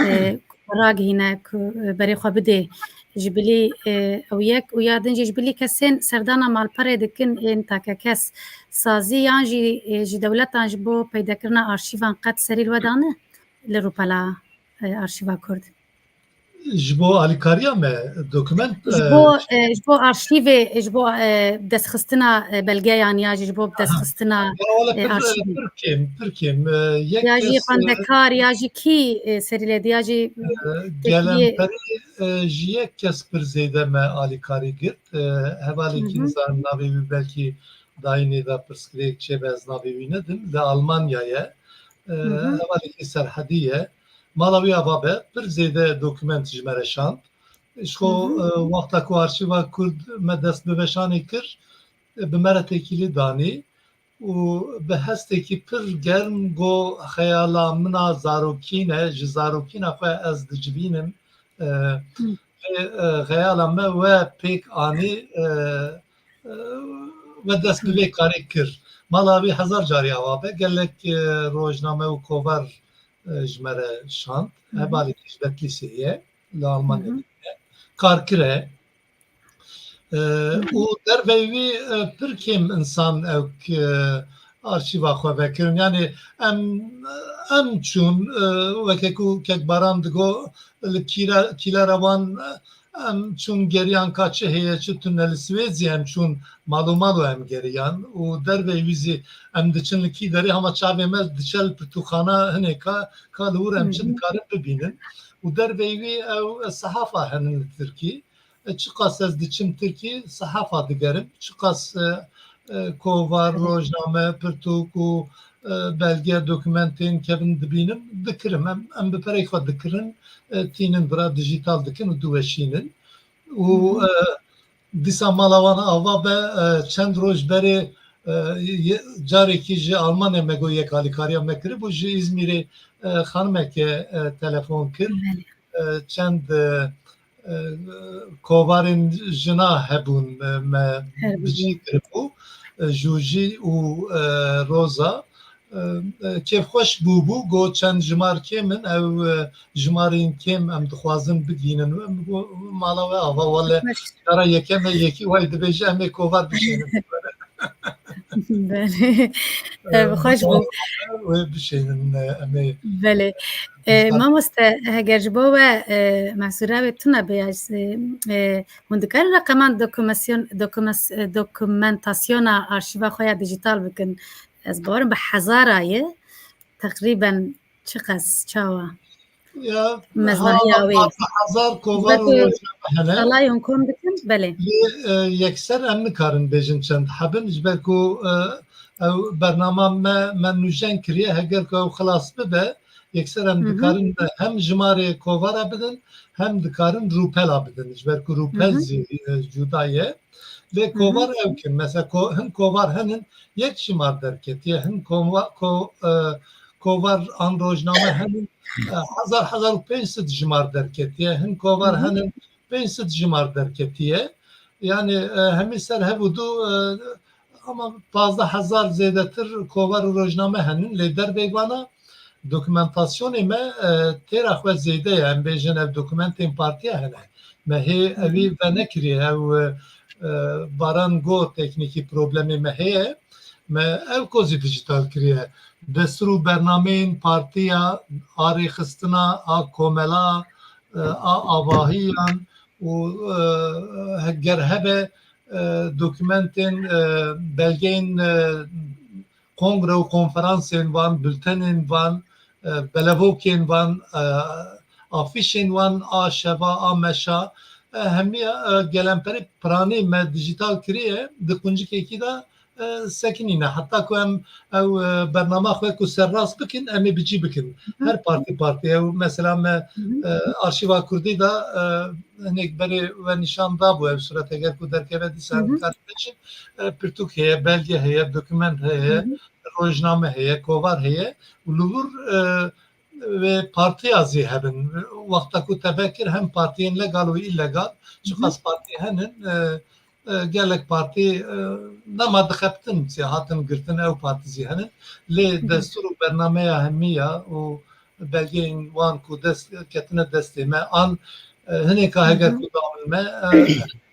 e, ragihîne ku, e, berê xwe bidê. Ji bilî, e, ew yek û ya din jî ji bilî kesên serdana malperê dikin ên takekes sazî yan jî, e, ji dewletan ji bo peydekirina arşîvan qet serî li we dane li rûpela, e, arşîva Kurd? Ji bo alîkariya me dokument, Ji e, bo, e, ji bo arşîvê, ji bo, e, destxistina, e, belgeyan ya jî ji bo Aha. destxistina, Ya wele e, pir, arşîvê. pir kêm, pir kêm. E, yek Ya jî kes, e, xwendekar ya jî kî, e, serî lê di ya jî, e, e, tepkiyê gelemperî, e, ji yek kes pir zêde me alîkarî girt. E, hevalekî Hı hı. nizanim navê wî belkî dayînê de pirsgirêk çêbe ez navê wî nedim. Li Almanya ye. E, Hı hı. Hevalekî serhedî ye. Mala wî ava be, pir zêde dokument ji me re şand. Ji xwe, Hı hı. e, wexta ku arşîva Kurd me dest bi veşanê kir, e, bi me re têkilî danî û bi hestekî pir germ got, xeyala min a zarokî ne, ji zarokîna xwe ez dicivînim. E, Hı. lê, e, xeyala me we pêk anî, e, e, we dest bi Hı. vê karê kir. Mala wî hezar carî ava be, gelek, e, rojname û kovar e, ji me re şand. Hı hı. Hevalekî ji Betlîsê ye, li Almanya Hı hı. dibe. Karkir e. E, Hı hı. û derveyî wî, e, pir kêm insan ew, e, arşîva xwe vekirin. Yani em, em çûn, e, weke ku kek Baran digo, li kîra-, kîlera wan, e, Em çûn geriyan ka çi heye, çi tune li Swêd zî em çûn mal û mal û em geriyan û derveyî wî zî em diçin li kî derê hema çavê me diçe li pirtûkxana hinê ka, ka li wir em çi Hı hı. dikarin bibînin. Û derveyî wî ew sehafa henin li Tirkî. E, çiqas ez diçim Tirkî sehafa digerim. Çiqas, e, e, kovar, Evet. rojname, pirtûk û, e, belge, dokumentên kevin dibînim, dikirim. Em, em bi perê xwe dikirin, e, tînin vira, dijîtal dikin û diweşînin. Û, Hı hı. e, dîsa mala wan ava be, e, çend roj berê, e, ye-, carekî ji Almanyayê me got yek alîkariya me kiribû, ji Îzmîrê, e, xanimeke, e, telefon kir. Belê. E, çend, e, e, kovarên jina hebûn, e, me Her bijî bijî. kiribû. E, Jûjî û, e, Roza. E, e, kêfxweş bûbû, got çend jimar kêm in, ew, e, jimarên kêm em dixwazin bigihînin we. Min got, mala we ava, wele Kêfxweş. cara yekem e, yekî way dibêje, em ê kovar bişênin. Belê. E, Em xweş bû. Wê bişênin, e, em ê Belê. E, Misal- mamoste, heger ji bo we, e, mehsûra wê tune be, ya, e, e, hûn dikarin reqeman dokumasyon-, dokumas-, e, dokumentasyona arşîva xwe ya dijîtal bikin? Ez bawerim bi hezara ye. Teqrîben çiqas, çawa? Ya, Mezrahiya ha, wê. Hezar kovar Ji ber û ku rojname hene. Salay hûn kom dikin? Belê. Lê, e, yekser em nikarin bêjin çend hebin, ji ber ku, e, ew bernama me, me nûjen kiriye, heger ku ew xilas bibe, yekser em Hı hı. dikarin hem jimarê kovara bidin, hem dikarin rûpela bidin. Ji ber ku rûpel Hı hı. zî, e, cuda ye. Lê Hı hı. kovar ew kin. Mesela ko-, hin kovar henin yek jimar derketiye, hin kova-, ko-, e, kovar an rojname henin, e, hezar, hezar û pênc sed jimar derketiye, hin kovar Hı hı. henin pênc sed jimar derketiye. Yani, e, hemî ser hev û du, e, ama pazdeh hezar zêdetir kovar û rojname henin, lê dervey vana dokumentasyonê me, e, têra xwe zêde ye. Em bêjin ev dokumentên partiya hene. Me hê Hı hı. evî venekiriye. Ew, e, e, Baran got teknîkî problemê me heye. Me ew kozî dijital kiriye. Destûr û bernameyên partiya, a rêxistina, a komela, e, a avahiyan û, e, he-, ger hebe, e, dokumentên, e, belgeyên, e, kongre û konferansên van, bultenên van, e, belevokên van, e, afîşên van, a şeva, a meşa, e, hemiya, e, gelemperî piranî me dijital kiriye, di quncikekî de, e, sekinîne. Heta ku em ew, e, bernama xwe ku serrast bikin, em ê bi cî bikin. Hı hı. Her partî partî ew, mesela me, Hı hı. e, arşîva kurdî de, e, hinek berê we nîşan dabû ev suret, eger ku derkeve dîsa Hı hı. em karin bêjin, e, pirtûk heye, belge heye, dokument heye, Hı hı. rojname heye, kovar heye û li wir, e, wê partiya zî hebin. Wexta ku te vekir hem partiyên legal û îlegal, Hı hı. çiqas partî henin, e, e, gelek partî, e, dema dixebtin, zî hatin girtin, ew partî zî henin. Lê Hı hı. destûr û bernameya hemî ya û belgeyên wan ku dest ketine destê me, an, e, hinêka Hı heger hı. ku dawin me, e,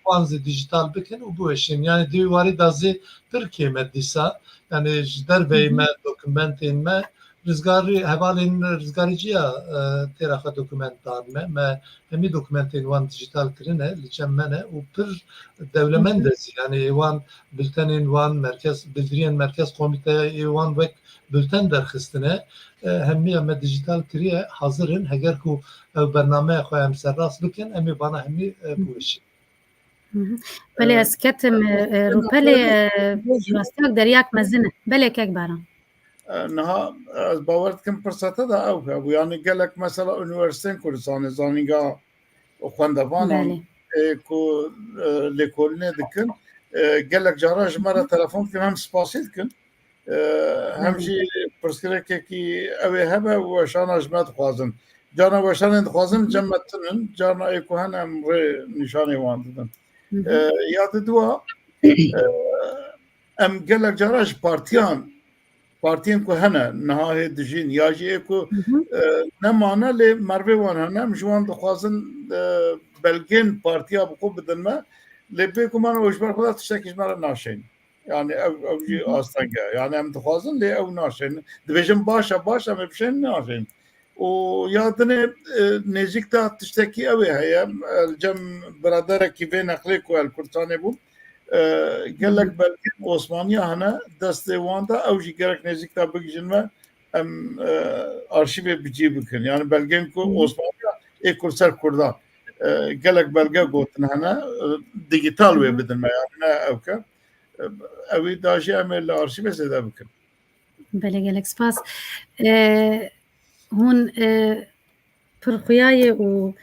wan zî dijital bikin û biweşin. Yani di wî warî de zî pir kêm e dîsa. Yani ji derveyê Hı hı. me, dokumentên me, rizgarî, hevalên rizgarîciya, e, têra xwe dokument dan me. Me hemî dokumentên wan dijital kirine, li cem me ne û pir Hı dewlemend hı. e zî. Yani wan bultenên wan, merkez, bildiriyên merkez komîteyê wan wek bulten derxistine. E, hemiya me dijital kiriye, hazir in. Heger ku ew bernameya xwe em serrast bikin, em ê vana hemî, e, Hı hı. biweşin. Hı hı. Belê, E, ez ketim, e, e, rûpelê, e, rastiyek deriyek mezin e. Belê, kek Baran. E, niha ez bawer dikim pirsa te de ew hebû. Yani gelek mesela unîversîteyên Kurdistanê, zanîngeha xwendevanan, Belê. e, ku, e, lêkolînê dikin, e, gelek cara ji me re Hı hı. telefon dikin, hem spasî dikin, e, hem Belê. jî pirsgirêkekî ew ê hebe û weşana ji me dixwazin. Carna weşanên dixwazin Hı hı. cem me tune in, carna ê ku hene em rê nîşanê wan didin. Hı hı. E, ya diduwa, e, em gelek cara ji partiyan, partiyên ku hene, niha hê dijîn, ya jî ê ku, Hı hı. e, nemane, lê mervê wan hene, em ji wan dixwazin, e, belgên partiya bi xwe bidin me, lê bêguman ew ji ber xwe de tiştekî ji me re naşên. Yani ew, ew jî Hı hı. asteng e. Yani em dixwazin, lê ew naşên. Dibêjin baş e, baş e, em ê bişên, naşên. Û ya dinê, e, nêzîk de tiştekî ew ê heye. E, li cem biraderekî vê nexlê ku el Kurdistanê bû, e, gelek Hı hı. belgên Osmaniya hene destê wan de, ew jî gerek nêzîk de bigihîjin me, em, e, arşîvê bi cî bikin. Yani belgên ku Hı hı. Osmaniya ê ku li ser Kurdan, e, gelek belge Hı hı. gotin hene, e, digital wê Hı hı. bidin me, yani ne ew ke. E, ewî da jî em ê li arşîvê zêde bikin. Belê, gelek spas. E, hûn, e, pir xuya ye û,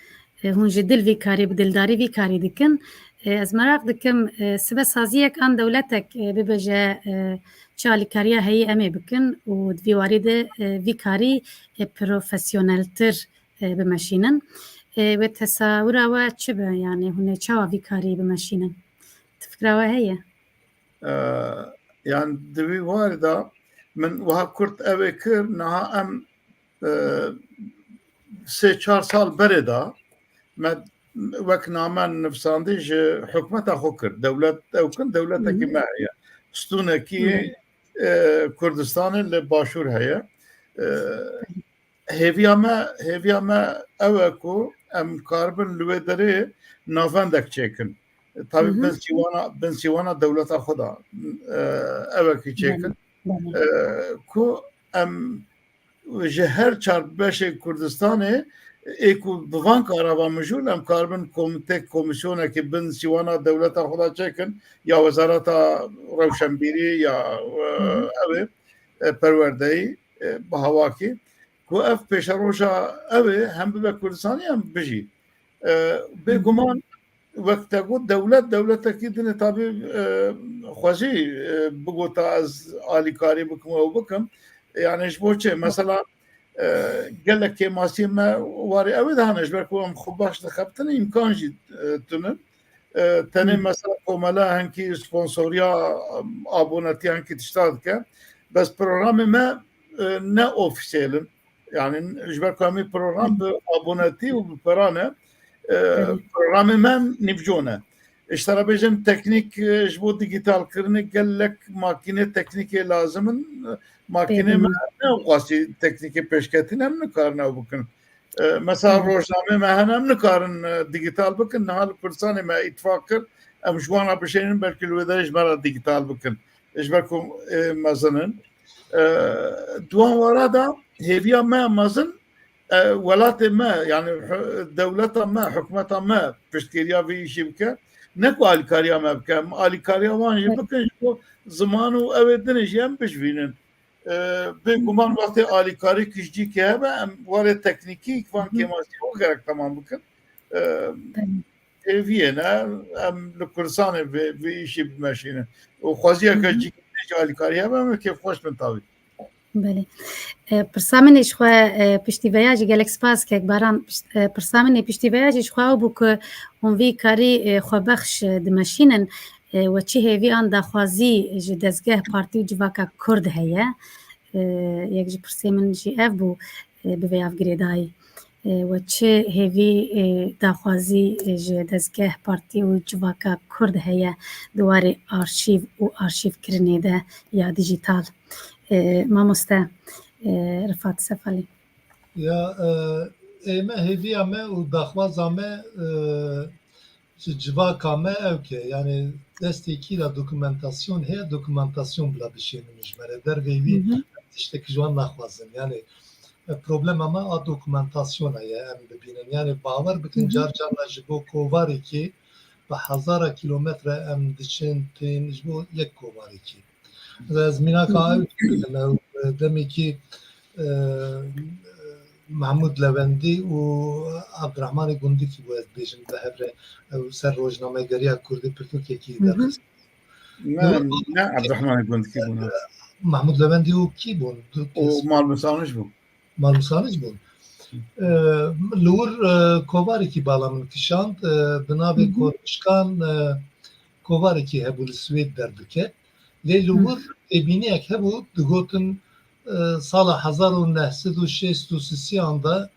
e, hûn ji dil vî karî, bi dildarî vî karî dikin. E, ez meraq dikim, e, sibe saziyek an dewletek, e, bibêje, e, çi alîkariya heyî em ê bikin û di vî warî de, e, vî karî, e, profesyoneltir, e, bimeşînin. E, wê tesawira we çi be? Yani hûn ê çawa vî karî bimeşînin? Ti fikra we heye? E, yani di vî warî de min wiha kurt ew ê kir, niha em, e, sê çar sal berê de me wek name nivsandî ji hikûmeta xwe kir. Dewlet ew kin, dewletekî Hı hı. me heye. Stûnekî, Hı hı. e, Kurdistanê li başûr heye. E, hêviya me, hêviya me ew e ku em karibin li wê derê navendek çêkin. Tabî Hı hı. bin sîwana, bin sîwana dewleta xwe de, e, ew e ku çêkin. Belê, belê. E, ku em ji her çar beşê Kurdistanê ê ku bi van kara ve mijûl em karibin komîte, komîsyonekê bin sîwana dewleta xwe de çêkin, ya Wezareta Rewşenbîrî ya, e, Hı hı. ew ê, e, perwerdeyî, e, bi hawakî, ku ev pêşeroja ew ê hem bibe Kurdistanê hem bijî. E, Hı hı. Bêguman wek te got, dewlet, dewletekî din e tabî, e, xwezî, e, bigota ez alîkarî bikim û ew bikim. Yani ji bo çi? Mesela, e, gelek kêmasiyên me warê ew ê de hene, ji ber ku em xwe baş dixebtin, îmkan jî, e, tune. E, tenê mesela komela henkî sponsoriya, e, abonetiya henkî tişta dike. Bes programê me, e, ne ofîsiyel in. Yani ji ber ku em ê program bi abonetî û bi pera ne, e, programê me nîvco ne. Ji te re bêjim teknîk, e, ji bo dîgîtalkirinê gelek makîne teknîkê lazim in. Makînê me ne wexwastî teknîkê pêşketî ne, em nikarin ew bikin. E, mesela rojnameyê me hene, em nikarin, e, dîgîtal bikin. Niha li Kurdistanê me îtifaq kir, em ji wan re bişênin, belkî li wê derê ji me re dîgîtal bikin. Ji ber ku, e, mezin in. E, di wan wara de hêviya me ya mezin, e, welatê me, yani hu-, dewleta me, hikûmeta me piştgiriya vê îşî bike. Ne ku alîkariya me bike, em alîkariya wan jî bikin, ji bo ziman û ew ê din jî em bijivînin. E, bêguman wextê alîkarî ji cîkê hebe, em warê teknîkî van kêmasiyê xwe gerek temam bikin. E, hêviyê ne, em li Kurdistanê vê, vê îşî bimeşînin. Û xweziyeke cîkê jî alîkarî hebe, em ê kêfxweş bin tavî. Belê. E, pirsa min ê ji xwe, e, piştî veya jî gelek spas kek Baran, pişt-, e, pirsa min ê piştî veya jî ji xwe ew bû ku hûn vî karî, e, xwebexş, e, dimeşînin, e, we çi hêvî an daxwazî ji dezgeh, partî û civaka Kurd heye? E, yek ji pirsê min jî ev bû, e, bi vê av girêdayî. E, we çi hêvî, e, daxwazî, e, ji dezgeh, partî û civaka Kurd heye di warê arşîv û arşîvkirinê de ya dîjîtal? E, mamoste, e, Rifat Sefalî. Ya, e, ê me hêviya me û daxwaza me, e, ji civaka me ew ke, yani destê kî de dokumentasyon heye, dokumentasyon bila bişênin ji me re. Derveyî wî tiştek ji wan naxwazin. Yani, e, problema me a dokumentasyona ye, em bibînin. Yani bawer bikin, car carna ji bo kovarekî bi hezara kilometre em diçin tên ji bo yek kovarekî. Ez mînaka ew dikim, ew, e, demekî, e, Mehmûd Lewendî û Abdurrahmanê Gundikî bû, ez dibêjim, bi hev re ew ser rojnamegeriya Kurdî pirtûkekî derxist. Ne, ne Abdurrahmanê Gundikî bû, ne. Mehmûd Lewendî û kî bûn? Du kes. Û Malmûsanij bû. Malmûsanij bûn. E, li wir, e, kovarekî bala min kişand, e, bi navê Kormişkan, e, kovarekî hebû li Swêd derdiket. Lê li wir têbîniyek hebû, digotin, e, sala hezar û neh sed û şêst û sisiyan de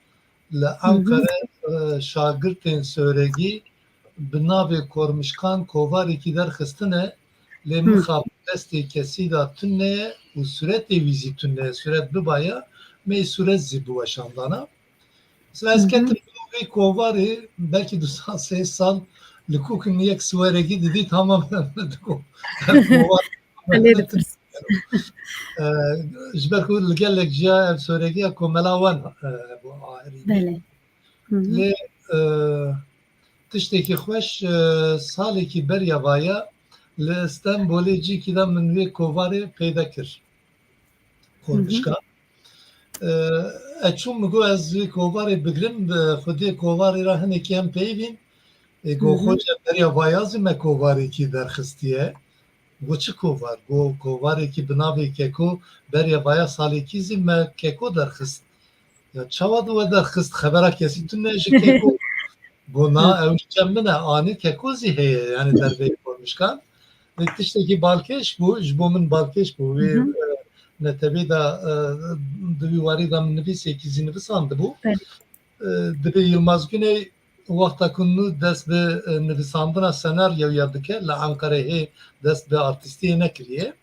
li Ankara, e, şagirtên Soregî bi navê Kormişkan kovarekî derxistine, lê mixabin destê kesî de tune ye û suretê wî zî tune ye. Suret bibaya, mey suret zî biweşandana. Mesela ez ketim vê kovarê, belkî du sal, sê sal li ku kim yek suwarekî didî, tamam diko. Ev kovar Lê dipirs. E, ji ber ku li gelek ciya ev soregiya komela wan, e, bû aherî. Belê. Lê, e, tiştekî xweş, e, salekî beriya vaya li Stenbolê cîkî de min wê kovarê peyda kir. Kormişka. E, ez çûm, min got ez wê kovarê bigirim, bi xwedê kovarê re hinekî em peyivîn. E, got, Xoce, beriya vaya zî me kovarekî derxistiye. Got, çi kovar? Got, kovarekî bi navê Keko, beriya vaya salekî zî me Keko derxist. Ya çawa di we derxist, xebera kesî tune ji Keko? Got, na, ew cem min e, anî Keko zî heye, yani derveyî Kormişkan. Vê tiştekî balkêş bû, ji bo min balkêş bû. Wê, e, netewê de, e, di wî warî de min nivîsekî zî nivisandibû. E, dibê Yilmaz Güney wexta ku nû dest bi, e, nivisandina senaryoya dike, li Ankarayê hê dest bi artîstiyê nekiriye.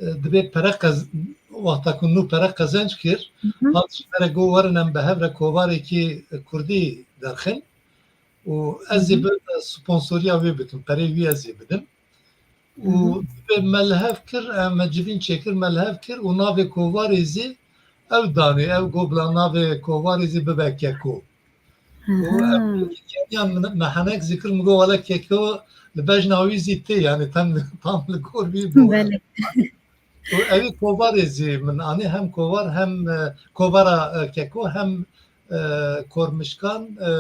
E, dibê pere qez-, wexta ku nû pere qezenc kir, hat ji me re got, werin em bi hev re kovarekî kurdî derxin û ez ê bi, e, sponsoriya wê bikim, perê wî ez ê bidim. Û dibê me li hev kir, em, me civîn çêkir, me li hev kir û navê kovarê zî ew danê, ew got bila navê kovarê zî bibe Keko. Û ev keniya min, me henek zî kir, min got, wele Keko li bejna wî zî tê, yani tam, tam li gor wî bû. Belê. Û ewî kovarê zî min anî, hem kovar hem, e, kovara, e, Keko hem, e, Kormişkan, e,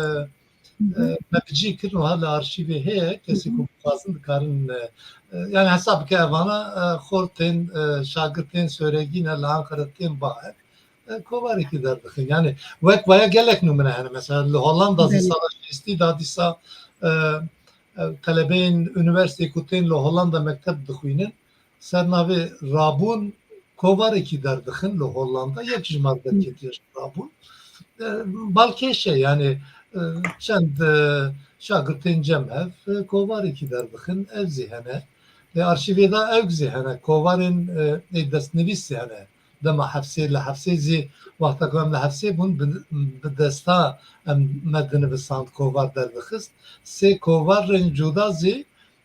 e, me bi cî kirin û her li arşîvê heye. Kesê ku bixwazin dikarin, e, e, yani hesab bike evana, e, xort tên, e, şagirtên Soregî ne, li Ankara tên ba e, e, kovarekî derdixin. Yani wek vaya gelek numune hene. Mesela li Hollanda zî sala şêstî de dîsa, e, e, telebeyên unîversîteyê ku tên li Hollanda mekteb dixwînin, ser navê rabûn kovarekî derdixin li Hollanda, yek ji me re derketiye ji rabûn. E, balkêş e, yani, e, çend, e, şagirtên cem hev, e, kovarekî derdixin, ev zî hene. Lê arşîvê de ew zî hene, kovarên, e, ê destnivîs zî hene. Dema hefsê, li hefsê zî, wexta ku em li hefsê bûn, bi, bi desta em me dinivisand, kovar derdixist. Sê kovarên cuda zî,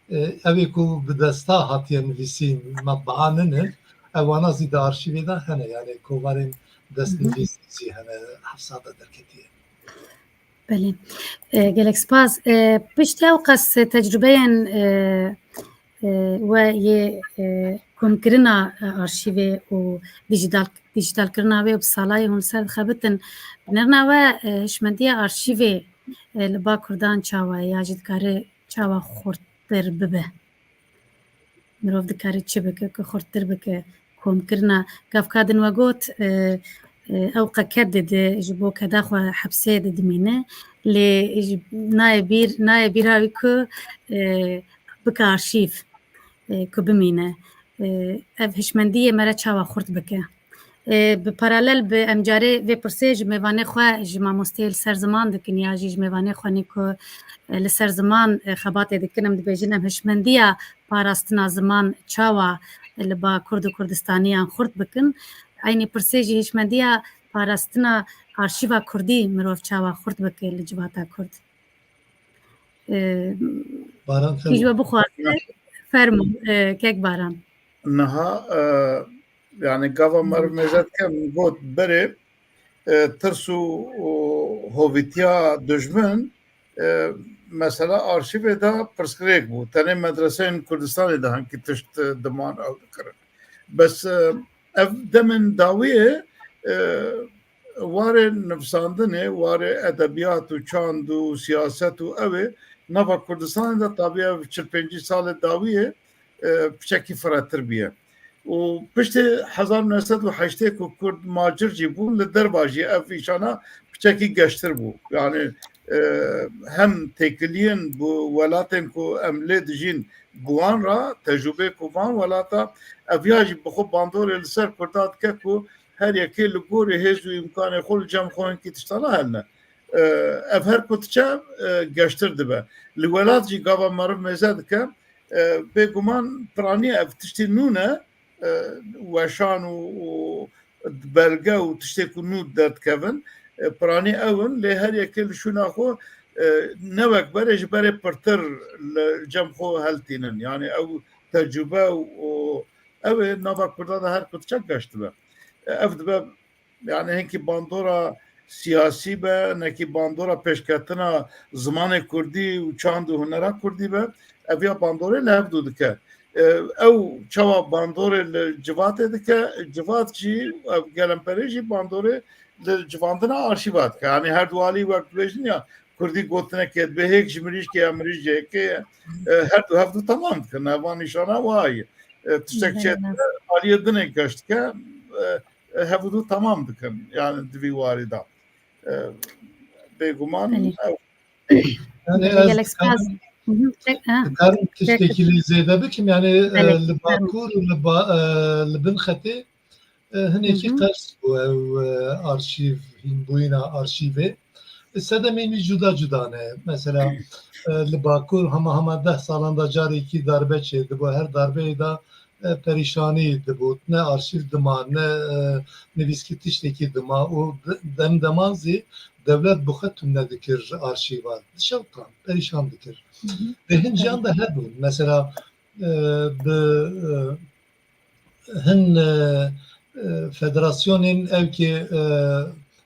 e, ew ê ku bi desta hatiye nivîsîn, metbaa ninin, ewana zî di arşîvê de hene, yani kovarên destnivîs zî hene, hefsa de derketiye. Belê. E, gelek spas. E, piştî ew qas tecrubeyên, e, e, we yê, e, komkirina, e, arşîvê û dijîtal, dijîtalkirina wê û bi salayê hûn li ser dixebitin, bi nerina we, e, hişmendiya arşîvê, e, li ba Kurdan çawa ye ya jî dikare çawa xurttir bibe? Mirov dikare çi bike ku xurttir bike komkirina? Gavka din we got, e, e, ew qe ked dide, ji bo keda xwe hepsê de dimîne. Lê ji, nayê bîr, nayê bîra wî ku, e, bike arşîv, e, ku bimîne. E, ev hişmendiyê me re çawa xurt bike? E, bi paralel bi em carê vê pirsê ji mêvanê xwe, ji mamosteyê li ser ziman dikin ya jî ji mêvanê xwe nî ku, e, li ser ziman, e, xebatê dikin, em dibêjin em hişmendiya parastina ziman çawa li ba Kurd û Kurdistaniyan xurt bikin. Eynî pirsê jî hişmendiya parastina arşîva Kurdî mirov çawa xurt bike li civata Kurd. E, Baran, kî ji we bixwaze, fermo, e, kek Baran. Niha, e, yani gava meriv mêze dike, min got berê, e, tirs û, û hovîtiya dijmin, e, mesela arşîvê de pirsgirêk bû. Tenê medreseyên Kurdistanê de hinkî tişt, e, diman ew dikirin. Bes, e, ev demên dawiyê, e, warê nivsandinê, warê edebiyat û çand û siyaset û ew ê nava Kurdistanê de tabi ev çil pêncî salê dawiyê, e, piçekî firehtir bûye. Û piştî hezar û neh sed û heştê ku Kurd macir jî bûn, li derva jî ev îşana piçekî geştir bû. Yani, e, hem têkiliyên bi welatên ku em lê dijîn bi wan re, tecrûbê ku van welata, ev ya jî bi xwe bandorê li ser Kurda dike ku her yekê li gorî hêz û îmkanê xwe li cem xwe hinkî tiştana heline. E, ev her ku diçe, e, geştir dibe. Li welat jî gava meriv mêze dike, e, bêguman piranî ev tiştî nû ne, e, weşan û, û belge û tiştê ku nû derdikevin, e, piranî ew in, lê her yekê li şûna xwe, e, ne wek berê, ji berê pirtir li cem xwe heltînin. Yani ew tecrûbe û, û ew ê nava Kurda de her ku diçe geş dibe. E, ev dibe, yani hinkî bandora siyasî be, nekî bandora pêşketina zimanê kurdî û çand û hunera kurdî be, ev ya bandorê li hevdû dike. E, ew çawa bandorê li civatê dike, civat jî, ev gelemperê jî bandorê li civandina arşîva dike. Yani her du alî wek dibêjin ya, kurdî gotinekê dibe, hêk ji mirîşkê ya, mirîş ji hêkê ye. E, her du hevdû temam dikin. Ev van nîşana wiha ye. E, tiştek çê aliyê dinê geş dike. E, e, hevdû temam dikin, yani di vî warî de. E, bêguman Belê. ew. Yani Belê, ez gelek spas. dikarim, Hı hı. Çek, ha. dikarim Çek. tiştekî lê zêde bikim, yani, e, Belê, li fermo. Bakur û li ba-, e, li bin xetê, e, hinekî Hı hı. qers bû ew, e, arşîv, hînbûyîna arşîvê. Sedemên wî cuda cuda ne. Mesela, e, li Bakur hema hema deh salan de carekî darbe çêdibû. Her darbeyê de, e, perîşanî dibû. Ne arşîv dima, ne, e, nivîskî tiştekî dima û de-, dem deman zî dewlet bi xwe tune dikir arşîva. Dişewtan, perîşan dikir. Hı hı. Lê hin ciyan de hebûn. Mesela, e, bi, e, hin, e, e, federasyonên ewkê, e,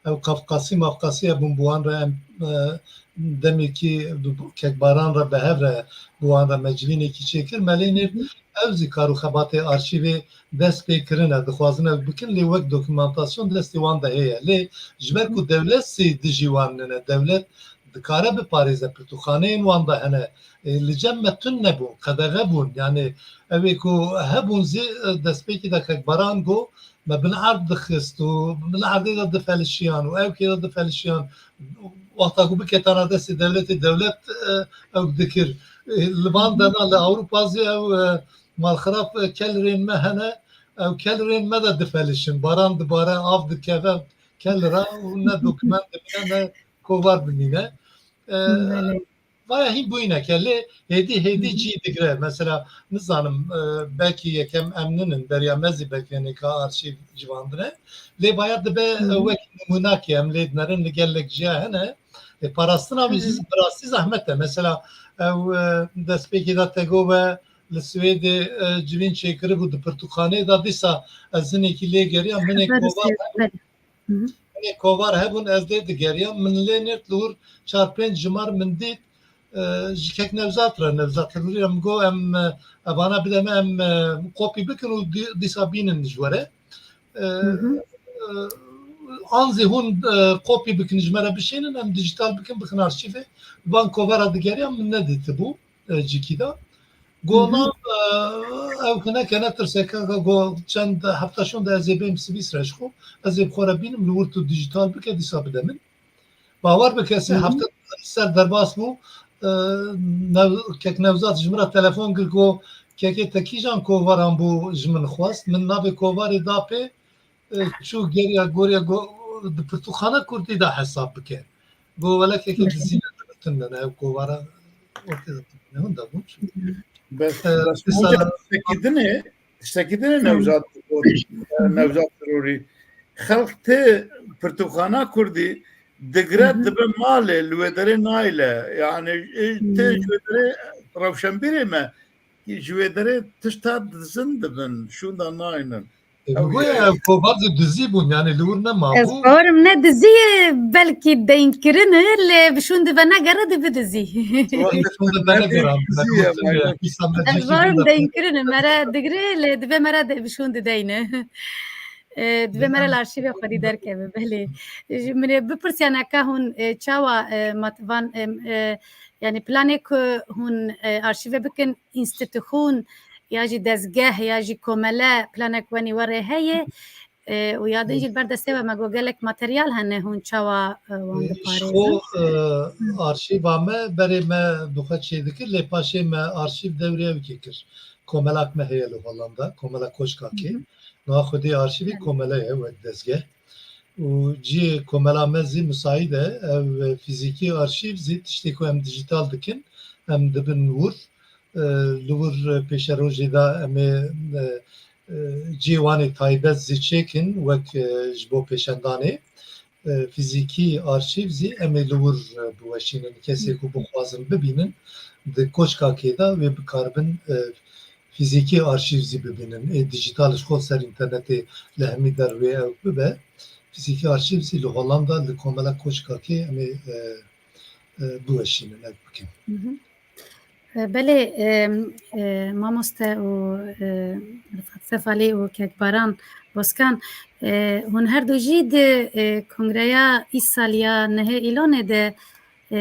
ew Qafqasî mafqasî hebûn, bi wan re em, e, demekî bi, bi, kekbaran re bi hev re bi wan re meclînekî çêkir. Me lê nêr Hı hı. ew zî kar û xebatê arşîvê dest pê kirine, dixwazin ew bikin, lê wek dokumentasyon destê wan de heye. Lê ji ber ku Hı. dewlet zî dijî wan nine, dewlet dikare biparêze, pirtûkxaneyên wan de hene. E, li cem me tune bûn, qedexe bûn. Yani ew ê ku hebûn zî, e, destpêkê de kekbaran got, me bin erd dixist û bin erdê de difelişiyan û ewkê de difelişiyan. Wexta ku biketana destê dewletê, dewlet, e, ew dikir. E, li van dena li Ewropa zî ew, e, malxirab, e, kelirên me hene, ew kelirên me de difelişin. Baran dibare, av dikeve kelira û ne dokument dimîne, ne kovar dimîne. E, Belê. Vaya hîn bûyîneke, lê hêdî hêdî Hı hı. cî digre. Mesela, nizanim, e, belkî yekem em ninin, beriya me zî belkî hinêka arşîv civandine. Lê vaya dibe, Hı hı. e, wek nimûnakê em lê dinerin, li gelek ciya hene. E, parastina wî Hı hı. zî bi rastî zehmet e. Mesela, ew, e, destpêkê de te got we li Swêdê, e, civîn çêkiribû di pirtûkxaneyê de, dîsa ez hinekî lê geriyam, hinê Xeber kovar Swêd, hebûn. Belê. Hı hı. Hinê kovar hebûn, ez lê digeriyam. Min lê nêrt li wir çar pênc jimar min dît, e, ji kek Nevzat re, Nevzat Hirûrî re min got, em, e, evana bide me, em, e, kopî bikin û dî-, dîsa bînin ji we re. E, Hı hı. e, an zî hûn, e, kopî bikin ji me re bişênin, em dîjîtal bikin, bixin arşîvê. Van kovara digeriya min nedîtibû, e, cikî de. Go Hı hı. na, e, ew hineke ne tirseke, go çend hefta şûn de ez ê bêm Swîsre ji xwe. Ez ê bi xwe re bînim, li wir tu dîjîtal bike, dîsa bide min. Bawer bike, sê Hı hı. hefte ser derbas bû. E, Nev-, kek Nevzat ji min re telefon kir, go, kekê te kîjan kovaran bû ji min xwest? Min navê kovarê da pê, e, çû geriya, goriya, go, di pirtûkxana kurdî de hesab bike. Go, wele kekê Belê. dizî ne, tune ne, ev kovara ortê de tune ne, hunda bûn. Bes, E, bes mesela hocam, tiştekî dinê, tiştekî dinê Hı. Nevzat, Nevzat Terorî. Xelk tê pirtûkxana kurdî digre Hı hı. dibe malê, li wê derê nayle. Yani, e, tê Hı. ji wê derê rewşenbîrê me, ji wê derê tişta dizin dibin, şûnda naynin. E, Ew goya ye. ev kovar zî dizî bûn, yani li wir nema Ez bû. bawerim ne dizî ye, belkî deynkirin e, lê bi şûn dibe negere dibi dizî. Wextê Şûn dibe ne negere, dizî ye, me gotin, maymun. Dîsa me Ez cîkî bawerim bû. deynkirin e, me re digre, lê dibe me re de, bi şûn dideyne. E, dibe me re li arşîvê xwedî derkeve, belê. Ji min ê bipirsiya neka hûn, e, çawa, e, mat-, van, e, e, yani planê ku hûn, e, arşîve bikin, înstîtuxûn ya jî dezgeh ya jî komele planek wenî we rê heye, e, û ya din jî li ber destê we me got gelek materyal hene, hûn çawa, e, wan Ji diparêzin? xwe, e, Hı. arşîva me berê me bi xwe çêdikir, lê paşê me arşîv dewrê ew kê kir. Komelak me heye li Hollanda, Komela Koçkakê. Hı hı. Niha xwedî arşîvî Evet. komele ye wek dezgeh. Û cihê komela me zî misaîd e. Ev fîzîkî arşîv zî tiştê ku em dijîtal dikin, em dibin wir. E, li wir pêşerojê de em ê, e, e, cihê wan ê taybet zî çêkin wek, e, ji bo pêşendanê. E, fîzîkî arşîv zî em ê li wir, e, biweşînin. Kesê ku bixwazin bibînin, di Koçkakê de wê bikaribin, e, fîzîkî arşîv zî bibînin. Ê dijîtal ji xwe ser înternetê li hemî der wê ew bibe. Fîzîkî arşîv zî li Hollanda, li Komela Koçkakê em ê, e, e, biweşînin, ev bikin. Hı hı. E, belê, e, e, mamoste û, e, Rifat Sefalî û kek Baran Boskan, e, hûn her du jî di, e, kongreya îsal ya nehê Îlonê de, e,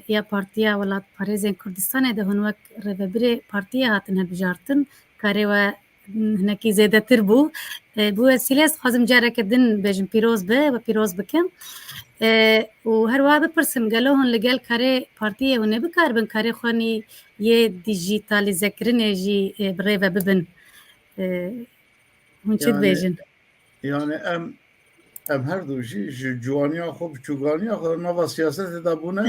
ya Partiya Welatparêzên Kurdistanê de hûn wek rêvebirê partiyê hatin hilbijartin. Karê we hinekî zêdetir bû. E, bi wesîlê ez dixwazim careke din bêjim pîroz be, we pîroz bikim. E, û her wiha bipirsim, gelo hûn li gel karê partiyê hûn ê bikaribin karê xwe nî yê dijîtalîzekirinê jî, e, bi rê ve bibin? E, hûn çi Yani, dibêjin? yani em, em her du jî ji ciwaniya xwe, biçûkaniya xwe nava siyasetê de bûne.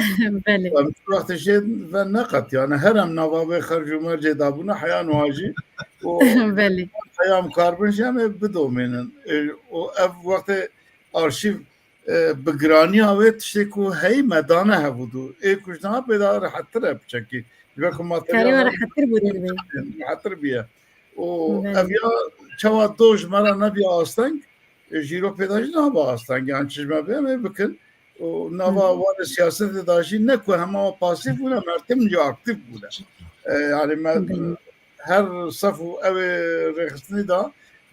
Belê. Em wextê jê ve neqet, yani her em nava vê xerc û mercê de bûne, heya niha jî û Belê. heya em karibin jî em ê bidomînin. E, û ev wextê arşîv, e, bi giraniya wê tiştê ku heyî me dane hevûdû. Ê ku ji niha pê de rehettir e piçekî. Ji ber ku Karê we materyala rehettir bû divê. rehettir bûye. Û Belê. ev ya çawa do ji me re nebiya asteng, e, jîro pê de jî naba asteng. Yani çi ji me bê em ê bikin. Û nava Hı hı. warê siyasetê de jî ne ku hema pasîf bûne, em her tim jî aktîf bûne. E, yani me Belê. her sef û ew ê rêxistinî de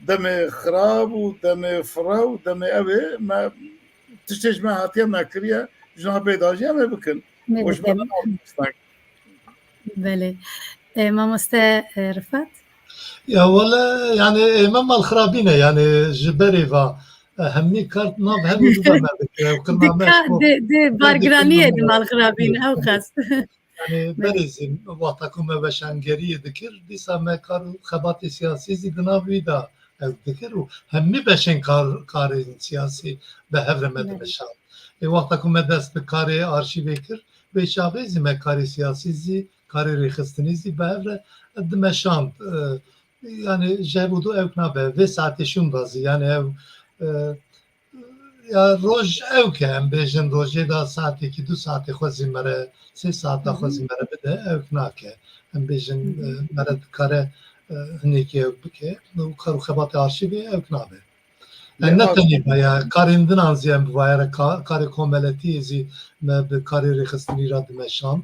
demê xirab û demê fire û demê ew ê me tiştê ji me hatiye me kiriye, ji niha pê de jî em ê bikin. Em ê Û ji me bikin. re nabin asteng. Belê. E, mamoste, e, Rifat? Ya wele, yani, ê me malxirabî ne, yani, ji berê ve, E, hemî kar nav hemî bibe me dikir. Ew qirna me Dika, xwe di, di bargiraniyê di malxirabîn, ew qas. Yani, berê zî wexta ku me weşangeriyê dikir, dîsa me kar û xebatê siyasî zî di nav wî de ew dikir û hemî beşên kar, karên siyasî bi hev re me dimeşand. Ê, wexta ku me dest bi karê arşîvê kir, vê çaxê zî me karê siyasî zî, karê rêxistinî zî bi hev re dimeşand. E, yani, ji hev û du ewk nabe, vê saetê şûnda zî, yani, ew, e, ya roj ewk e, em bêjin rojê de saetekî du saetê xwe zî mere, sê saeta xwe zî mere bide, ewk nake. Em bêjin, e, mere dikare, e, hinekî ewk bike. Û kar û xebatê arşîvê ewk nabe. E, ne tenê me ya, karên dinan zî em bi vayere ka-, karê komeletiyê zî me bi karê rêxistinî re dimeşand.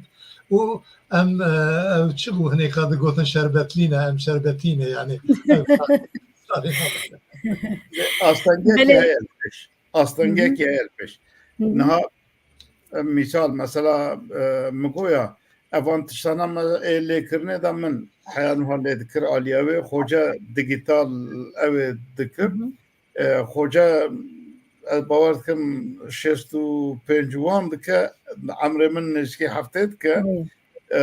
Û em, e, ew çi bû hinêka digotin şerbetlî ne, em şerbetî ne, yani, ew karê, karê nabe. Astengekî heye li pêş. Astengekî heye li pêş. Niha, e, mîsal, mesela, e, min goya, evan tiştana me ê lêkirinê de min heya niha lê dikir aliyê wê, xoce digital ew ê dikir. E, xoce, ez bawer dikim şêst û pênc wan dike, emrê min nêzîkî heftê dike. E,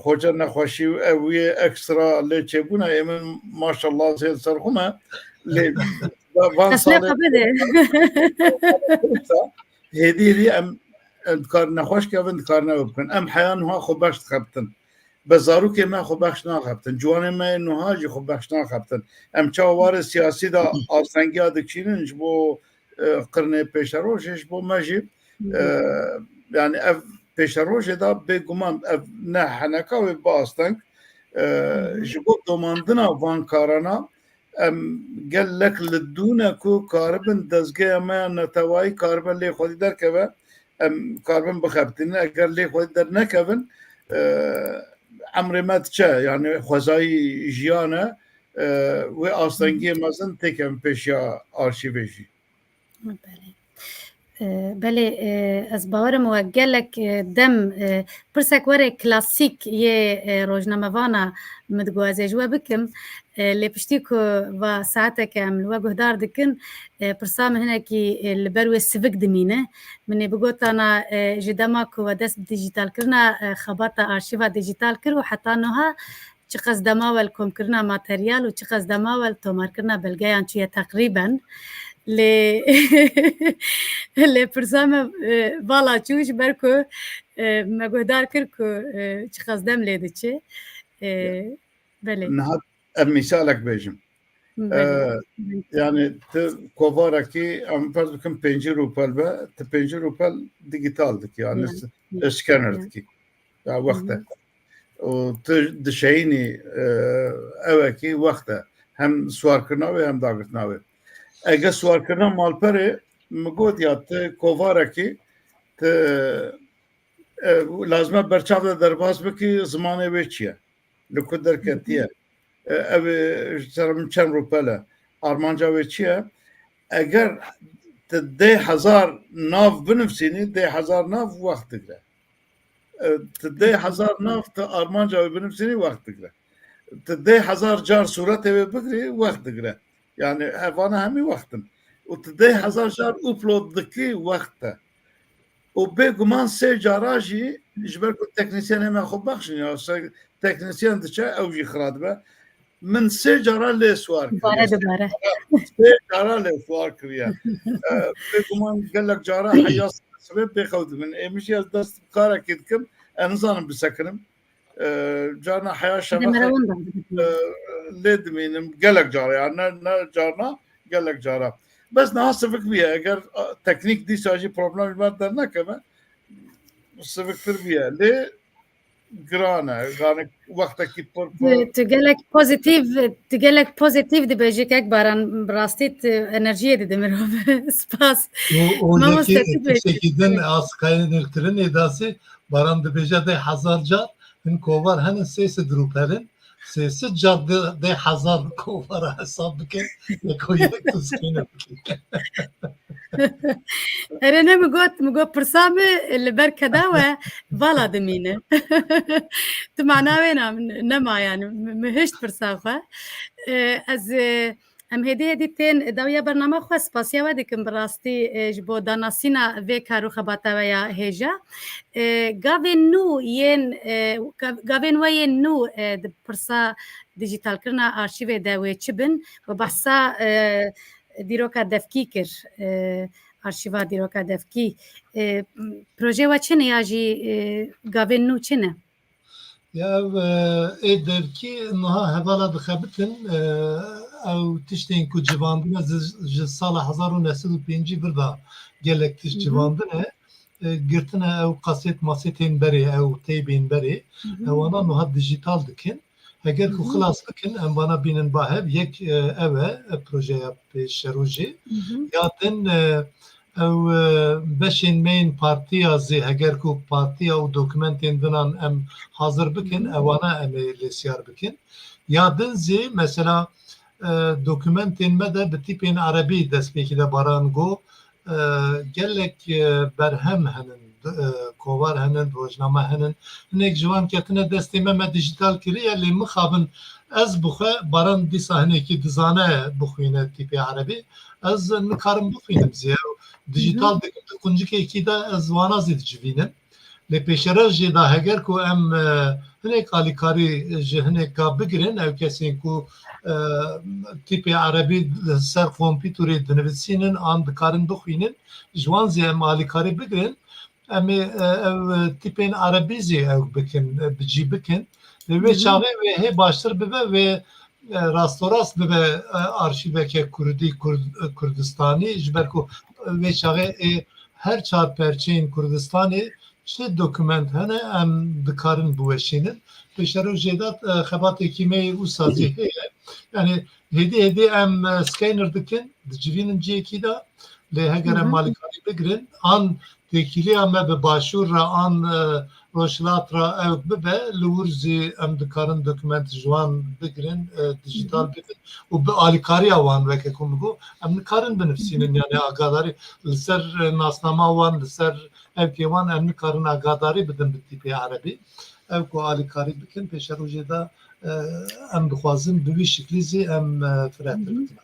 xoce nexweşî û ew wî ekstra lê çêbûne, ê min maşallah zê li ser xwe me. Lê va-, van salê hêdî hêdî em, em dikar nexweş kevin, dikarine ew bikin. Em heya niha xwe beş dixebtin. Bi zarokê me xwe beş naxebtin. Ciwanê me yên niha jî xwe beş naxebtin. Em çawa warê siyasî de astengiya dikişînin ji bo, e, qirnê pêşerojê, ji bo me jî, e, yani ev pêşerojê de bêguman ev ne heneka wê bi asteng, e, ji bo domandina van karana em gelek li dû ne ku karibin dezgeya me ya netewayî karibe lê xwedî derkeve, em karibin bixebitînin. Eger lê xwedî dernekevin, e, emrê me diçe, yani xwezayî jiyan e, e, wê astengiyê mezin têkevin pêşiya arşîvê jî. Belê. E, belê, e, ez bawerim we gelek, e, dem, e, pirsek were klasîk yê, e, rojnamevana min digo ez ê ji we bikim. E, lê piştî ku va saeteke em li we guhdar dikin, e, pirsa min hinekî, e, li ber wê sivik dimîne. Min ê bigotana, e, ji dema ku we dest bi dîjîtalkirina, e, xebata arşîva dîjîtal kir û heta niha çiqas dema we li komkirina materyal û çiqas dema we li tomarkirina belgeyan çûye teqrîben. Lê, lê pirsa me, e, vala çû ji ber ku, e, me guhdar kir ku, e, çiqas dem lê diçe. E, belê. Niha em mîsalek bêjim. Belê. E, yani ti kovarekî, em ferz bikin pêncî rûpel be, ti pêncî rûpel digital dikî, yani s-, scanner dikî. Ya wexte. Û tu dişeyînî, e, ewekî wexte. Hem siwarkirina wê hem dagirtina wê. Ege siwarkirina malperê, min got ya ti kovarekî, ti, e, lazim e berçav de derbas bikî zimanê wê çi ye. Li ku derketiye. E, ev ê ji ser min çend rûpel e. Armanca wê çi ye? Eger tu deh hezar nav binivîsînî, deh hezar nav wext digre. E, tu deh hezar nav tu armanca wê binivîsînî wext digre. Tu deh hezar car sûretê wê bigirî, wext digre. Yani evana hemî wext in. Û tu deh hezar car upload dikî, wext e. Û bêguman sê cara jî ji ber ku teknîsyenê me xwe bexşîn ya, se-, teknîsyen diçe ew jî xira dibe. Min sê cara lê siwar kiriye. Dubare, dubare. Sê cara lê siwar kiriye. E, bêguman gelek cara heya sibê bêxew dibin. Ê min jî ez dest bi karekê dikim, ez nizanim bisekinim. E, carna heya şeveqê, e, lê dimînim. Gelek cara ya, ne, ne carna, gelek cara. Bes niha sivik bûye. Eger, a, teknîk dîsa jî problem ji me dernekeve, siviktir bûye. Lê giran e. Yani wextekî pir, pir. Tu, tu gelek pozîtîf, tu gelek pozîtîf dibêjî kek Baran, bi rastî tu enerjiyê dide mirov. Spas. Û, û Mamoste, yekî tu bêjî. Tiştekî din a scannerkirinê de zî Baran dibêje deh hezar car hin kovar hene sê sed rûpel in. Sê sed car de, deh hezar kovara hesab bike. Yeko yek tu scanner bike. Erê ne, min got, min got pirsa me li ber keda we vala dimîne. Tu mana wê na, nema yani, min, min hişt pirsa xwe. E, ez, e, Em hêdî hêdî tên dawiya bernama xwe, spasiya we dikim bi rastî, e, ji bo danasîna vê kar û xebata we ya hêja. E, gavên nû yên, e, gav-, gavên we yên nû, e, di pirsa dijîtalkirina arşîvê de wê çi bin? We behsa, e, dîroka devkî kir, e, arşîva dîroka devkî. E, projeyê we çi ne ya jî, e, gavên nû çi ne? Ya ev, e, ê devkî niha hevala dixebitin, e, ew tiştên ku civandine zi-, ji sala hezar û neh sed û pêncî vir de gelek tişt Hı hı. civandine, e, girtine ew kasêt masêtên berê, ew teybên berê, Hı hı. ewana niha dijîtal dikin. Heger ku Hı hı. xilas bikin, em vana bînin ba hev, yek, e, ew e, e, projeya pêşerojê. Hı hı. Ya din, e, ew, e, beşên me yên partiya zî, heger ku partiya û dokumentên dinan em hazir bikin, Hı hı. ewana em ê lêsiyar bikin. Ya din zî, mesela, e, dokumentên me de bi tîpên erebî destpêkî de baran got, e, gelek, e, berhem henin, e, kovar henin, rojname henin. Hinek ji wan ketine destê me, me dijîtal kiriye, lê mixabin ez bi xwe, Baran dîsa hinekî dizane bixwîne tîpê erebî, ez nikarim bixwînim zî. Ew Hı hı. dijîtal dikim, di quncikekî de ez wana zî dicivînim. Lê pêşerojê de heger ku em, e, hinek alîkarî ji hineka bigirin, ew kesên ku, e, tîpê erebî li ser kompîtorê dinivîsînin an dikarin bixwînin, ji wan zî em alîkarî bigirin, em ê, e, ew, e, tîpên erebî zî ew bikin, e, bi cî bikin. Lê wê Hı hı. çaxê wê hê baştir bibe, wê, e, rastorast bibe, e, arşîveke kurdî, kurd-, e, kurdistanî, ji ber ku, e, wê çaxê ê her çar perçeyên Kurdistanê çi dokument hene em dikarin biweşînin. Pêşerojê de, e, xebatê kîmeyê wisa zî heye. Yani hêdî hêdî em, e, scanner dikin, dicivînin cihekî de. Lê heger Hı em hı. alîkarî bigirin, an têkiliya me bi başûr re, an, e, rojhilat re ew bibe, li wir zî em dikarin dokument ji wan bigirin, e, Hı hı. dijîtal bikin û bi alîkariya wan weke ku min got, em nikarin binivîsînin, Hı hı. yani agadarî li ser, e, nasnama wan, li ser evkê wan em nikarin agadarî bidin bi tîpê erebî. Ew ku alîkarî bikin, pêşerojê de, e, em dixwazin bi wî şiklî zî em, e, firehtir Hı hı. bikin.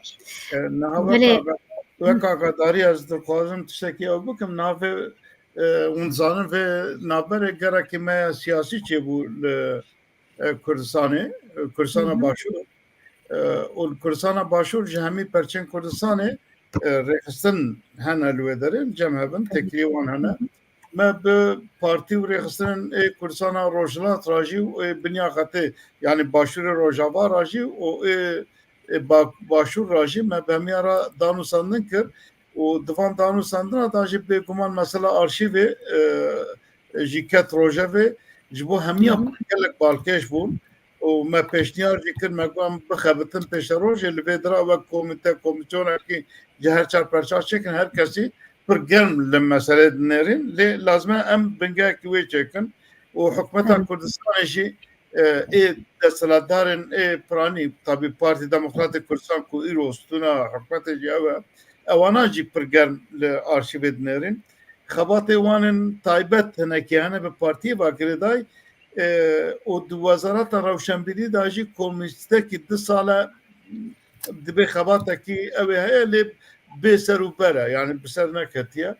E, niha Belê. weka, weka agadarî ez dixwazim tiştekî ew bikim. Navê, e, hûn dizanin vê navberê gerekî me ya siyasî çêbû li, e, Kurdistanê, e, Kurdistana Hı hı. Başûr. E, û li Kurdistana Başûr ji hemî perçên Kurdistanê, e, rêxistin hene li wê derê, cem hebin, Evet. têkiliyê wan hene. Hı hı. Me bi partî û rêxistinên ê Kurdistana Rojhilat re jî û ê Binya Xetê, yanî Başûrê Rojava re jî û ê, ê Ba-, Başûr re jî me bi hemiya re danûsandin kir û di van danûsandina de jî bêguman mesela arşîvê, e, jî ket rojevê ji bo hemiya Hı hı. gelek balkêş bûn û me pêşniyar jî kir, me got em bixebitin pêşerojê, li vê dira wek komîte, komîsyonekî ji her çar perça çêkin, her kesî pir germ li meseleyê dinêrîn, lê lazim e em bingehekî wê çêkin û hikûmeta Evet. Kurdistanê jî, e, ê desthilatdarên ê piranî, tabî Partî Demokratê Kurdistan ku îro stûna hikûmetê jî ew e, ewana jî pir germ li arşîvê dinêrîn. Xebatê wan in taybet hinekî hene bi partiyê ve girêdayî, e, û di Wezareta Rewşenbîrî de jî komîstekî du sal e dibe xebatekî ew ê heye, lê bê ser û ber e, yanî bi ser neketiye.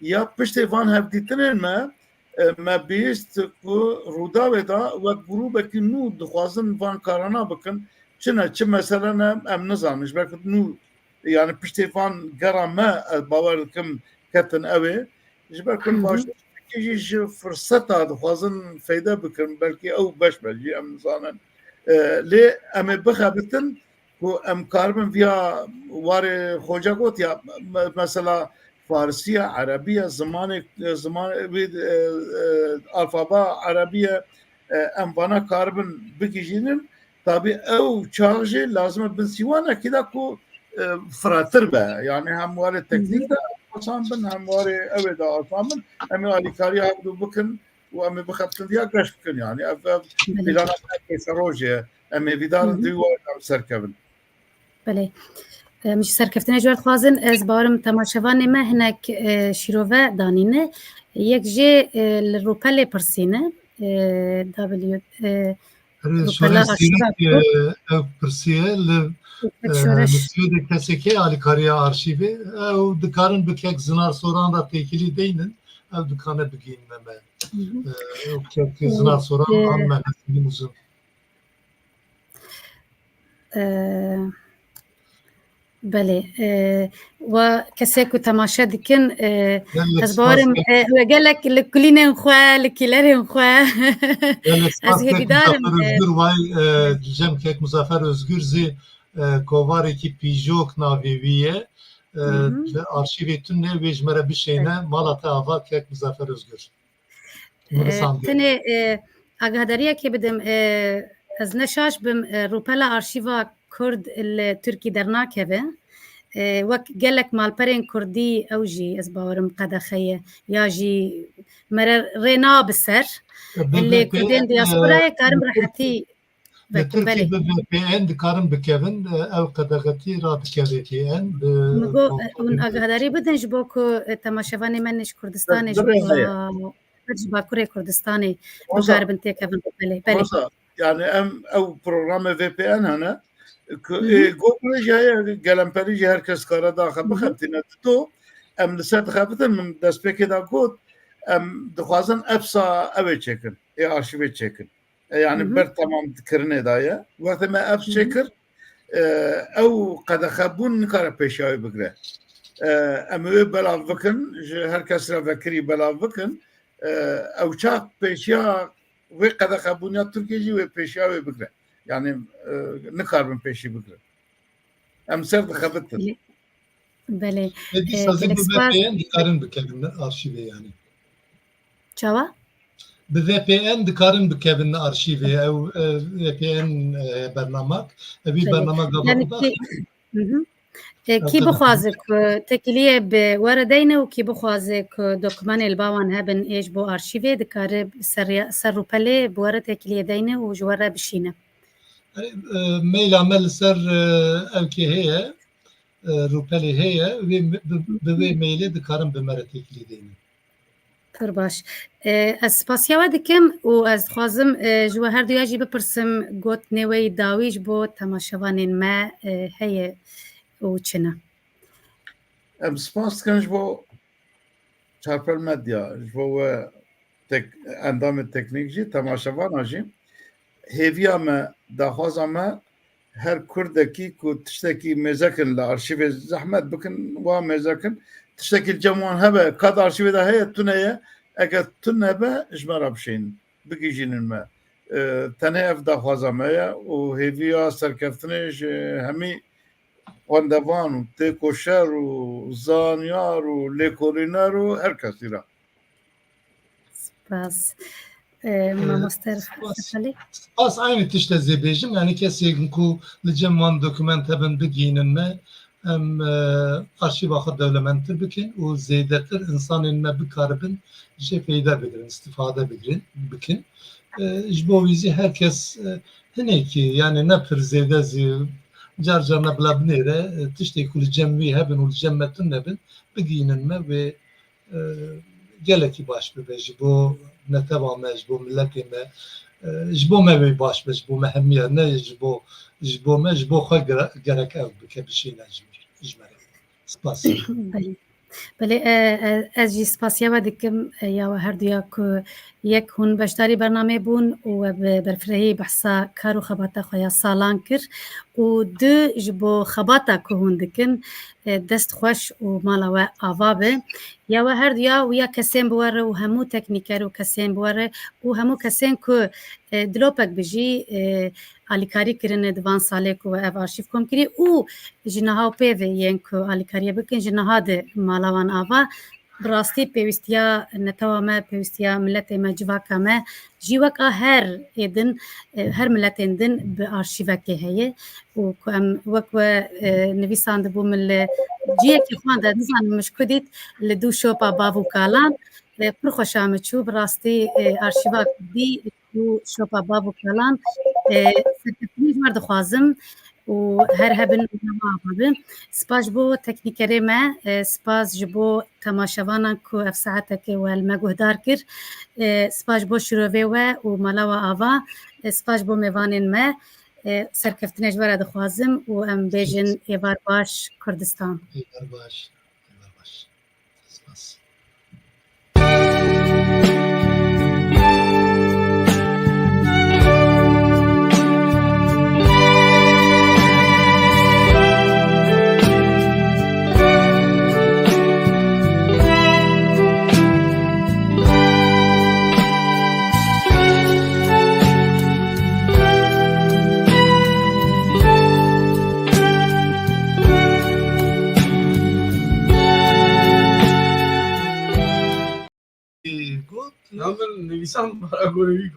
Ya piştê van hevdîtinên me, e, me bihîst ku Rûdawê de wek grûbekî nû dixwazin van karana bikin. Çi ne, çi mesele ne, em nizanin. Ji ber ku nû, yanî piştê van gera me, ez bawer dikim, ketin ew ê. Ji ber ku Hı hı. başûr jî ji firseta dixwazin feyde bikin, belkî ew beş be jî, em nizanin. E, lê em ê bixebitin ku em karibin viya warê xoca got ya, me-, mesela Farsî ye, Erebî ye, zimanê, ziman, wê, e, e, alfaba Erebî ye, e, em vana karibin bigihîjînin. Tabî ew çax jî lazim e bin sîwanekî de ku, e, firehtir be. Yani hem warê Hı hı. teknîk de asan bin, hem warê ew ê de asan bin. Em ê alîkariya hevdû bikin û em ê bixebitin viya geş bikin. Yani ev, ev Belê. plana me pêşerojê ye. Em ê vîdarin Hı hı. di wî warê de em serkevin. Belê. Em ji serkeftinê ji we dixwazin. Ez bawerim temaşevanê me hinek, e, şîrove danîne. Yek jê, e, li rûpelê pirsîne. E, W, e, Erê, Şoreş Zîrek, e, ew pirsiye li, e, Şoreş. Li Swêdê kesê kê alîkariya arşîvê? Ew dikarin bi kek Zinar Soran re têkilî deynin, ew dikane bigihînine me. Hı hı. E, ew kek Zinar Soran an me hesibîn uzun. E, Belê. E, we kesê ku temaşe dikin, e, ez bawerim, e, we gelek li kulînên xwe, li kîlerên xwe. Ez hêvîdar im. Muzaffer Özgür, e, cem kek Muzaffer Özgür zî, e, kovarekî pîjok navê wî ye. E, li arşîvê tune wê ji me re bişêne, mala te ava kek Muzaffer Özgür. Tenê, e, agadariyekê bidim, e, ez ne şaş bim, e, rûpela arşîva Kurd li Tirkî dernakeve. E, wek gelek malperên Kurdî ew jî ez bawerim qedexe ye ya jî me re rê nabe ser. Lê Kurdên diasporayê karim rehetî Li Tirkî bi V P N dikarin bikevin, e, ew qedexetî radike V P N. Min got, e, hûn agadarî bidin ji bo ku, e, temaşevanê me ji Kurdistanê, ji, ji Bakurê Kurdistanê bikaribin têkevin. Belê, belê. Yani em ew programê V P N hene, ku, e, Google jî heye, gelemperî jî her kes kare daxe bixebitîne. Dito, em li ser dixebitin, min destpêkê de got, em dixwazin epsa ew ê çêkin, ê arşîvê çêkin. E, yani ber temam kirinê de ye. Wextê me ev çêkir, e, ew qedexebûn nikare pêşiya wê bigire. E, em ê wê belav bikin, ji her kes re vekirî belav bikin. E, ew çax pêşiya wê qedexebûn ya Tirkiye jî wê pêşiya wê bigire. Yani, e, nikaribin pêşî bigirin. Em ser dixebitin. Belê. Ê, dîsa zî bi V P N dikarin bikevin arşîvê yani. Çawa? Bi V P N dikarin bikevin arşîvê. Ew, e, V P N, e, bernamak. Evî bernamak gava. Yani kî, hı hı. E, kî bixwaze ku têkiliyê bi we re deyne û kî bixwaze ku dokumenê li ba wan hebin ê ji bo arşîvê dikare ser, ser rûpelê bi we re têkiliyê deyne û ji we re bişîne. E, maila me li ser, e, ew kê heye, e, rûpelê heye, wê bi, bi, bi wê mailê dikarin bi me re têkilî deynin. Pir baş. E, ez spasiya we dikim û ez dixwazim, e, ji we herduya jî bipirsim, gotinê we yî dawî ji bo temaşevanên me, e, heye û çi ne? Em spas dikin ji bo Çarpel Medya, ji bo we tek-, endamê teknîk jî, temaşevana jî. Hêviya me, daxwaza me, her Kurdekî ku tiştekî mêze kin li arşîvê zehmet bikin, wa mêze kin. Tiştekî li cem wan hebe, ka di arşîvê de heye, tune ye. Eger tune be, ji me re bişên, bigihîjînin me. E, tenê ev daxwaza me ye û hêviya serkeftinê ji hemî wendevan û têkoşer û zanyar û lêkolîner û her kesî re. Spas. Ee, Mamoste Rifat Sefalî. Spas, aynı tişt ez ê bêjim. Yani kesên ku li cem wan dokument hebin bigihînin me, em, e, arşîva xwe dewlemendtir bikin û zêdetir insanên me bikaribin jê feyde bigirin, istifade bigirin, bikin. E, ji bo wî zî her kes, e, hinekî, yani ne pir zêde zî, car car ne bila binêre, e, tiştê ku li cem wî hebin û li cem me tune bin, bigihînin me wê, e, gelekî baş bibe ji bo netewa me, ji bo miletê me, e, ji bo me wê baş be, ji bo me hemiya, ne ji bo, ji bo me, ji bo xwe gere-, gerek ew bike, bişîne ji, ji me re. Spas. Belê. Belê, e, e, ez jî spasiya we dikim, e, ya we herduya ku yek hûn beşdarî bernameyê bûn û we bi berfirehî behsa kar û xebata xwe ya salan kir û du ji bo xebata ku hûn dikin, e, dest xweş û mala we ava be. Ya we herduya û ya kesên bi we re û hemû teknîker û kesên bi we re û hemû kesên ku, e, dilopek bijî, e, alîkarî kirine di van salê ku we ev arşîv kom kirî û ji niha û pê ve yên ku alîkariyê bikin, ji niha de mala wan ava. Bi rastî pêwîstiya netewa me, pêwîstiya miletê me, civaka me jî wek a her ê din, e, her miletên din bi arşîvekê heye û ku em wek we, e, nivîsandibû min li ciyekî xwe de, nizanim min ji ku dît, li dû şopa bav û kalan, e, pir xweşa min çû. Bi rastî, e, arşîva kurdî û şopa bav û kalan, e, serkeftinê ji we re dixwazim. û her hebin û nava ava bin. Spas ji bo teknîkerê me, e, spas ji bo temaşevanan ku ev saetekê we li me guhdar kir. E, spas ji bo şirovê we û mala we ava. E, spas ji bo mêvanên me. E, serkeftinê ji we re dixwazim û em bêjin êvar baş Kurdistan. Êvar baş. Êvar baş. Spas. Got, ya min nivîsan bara gorê wî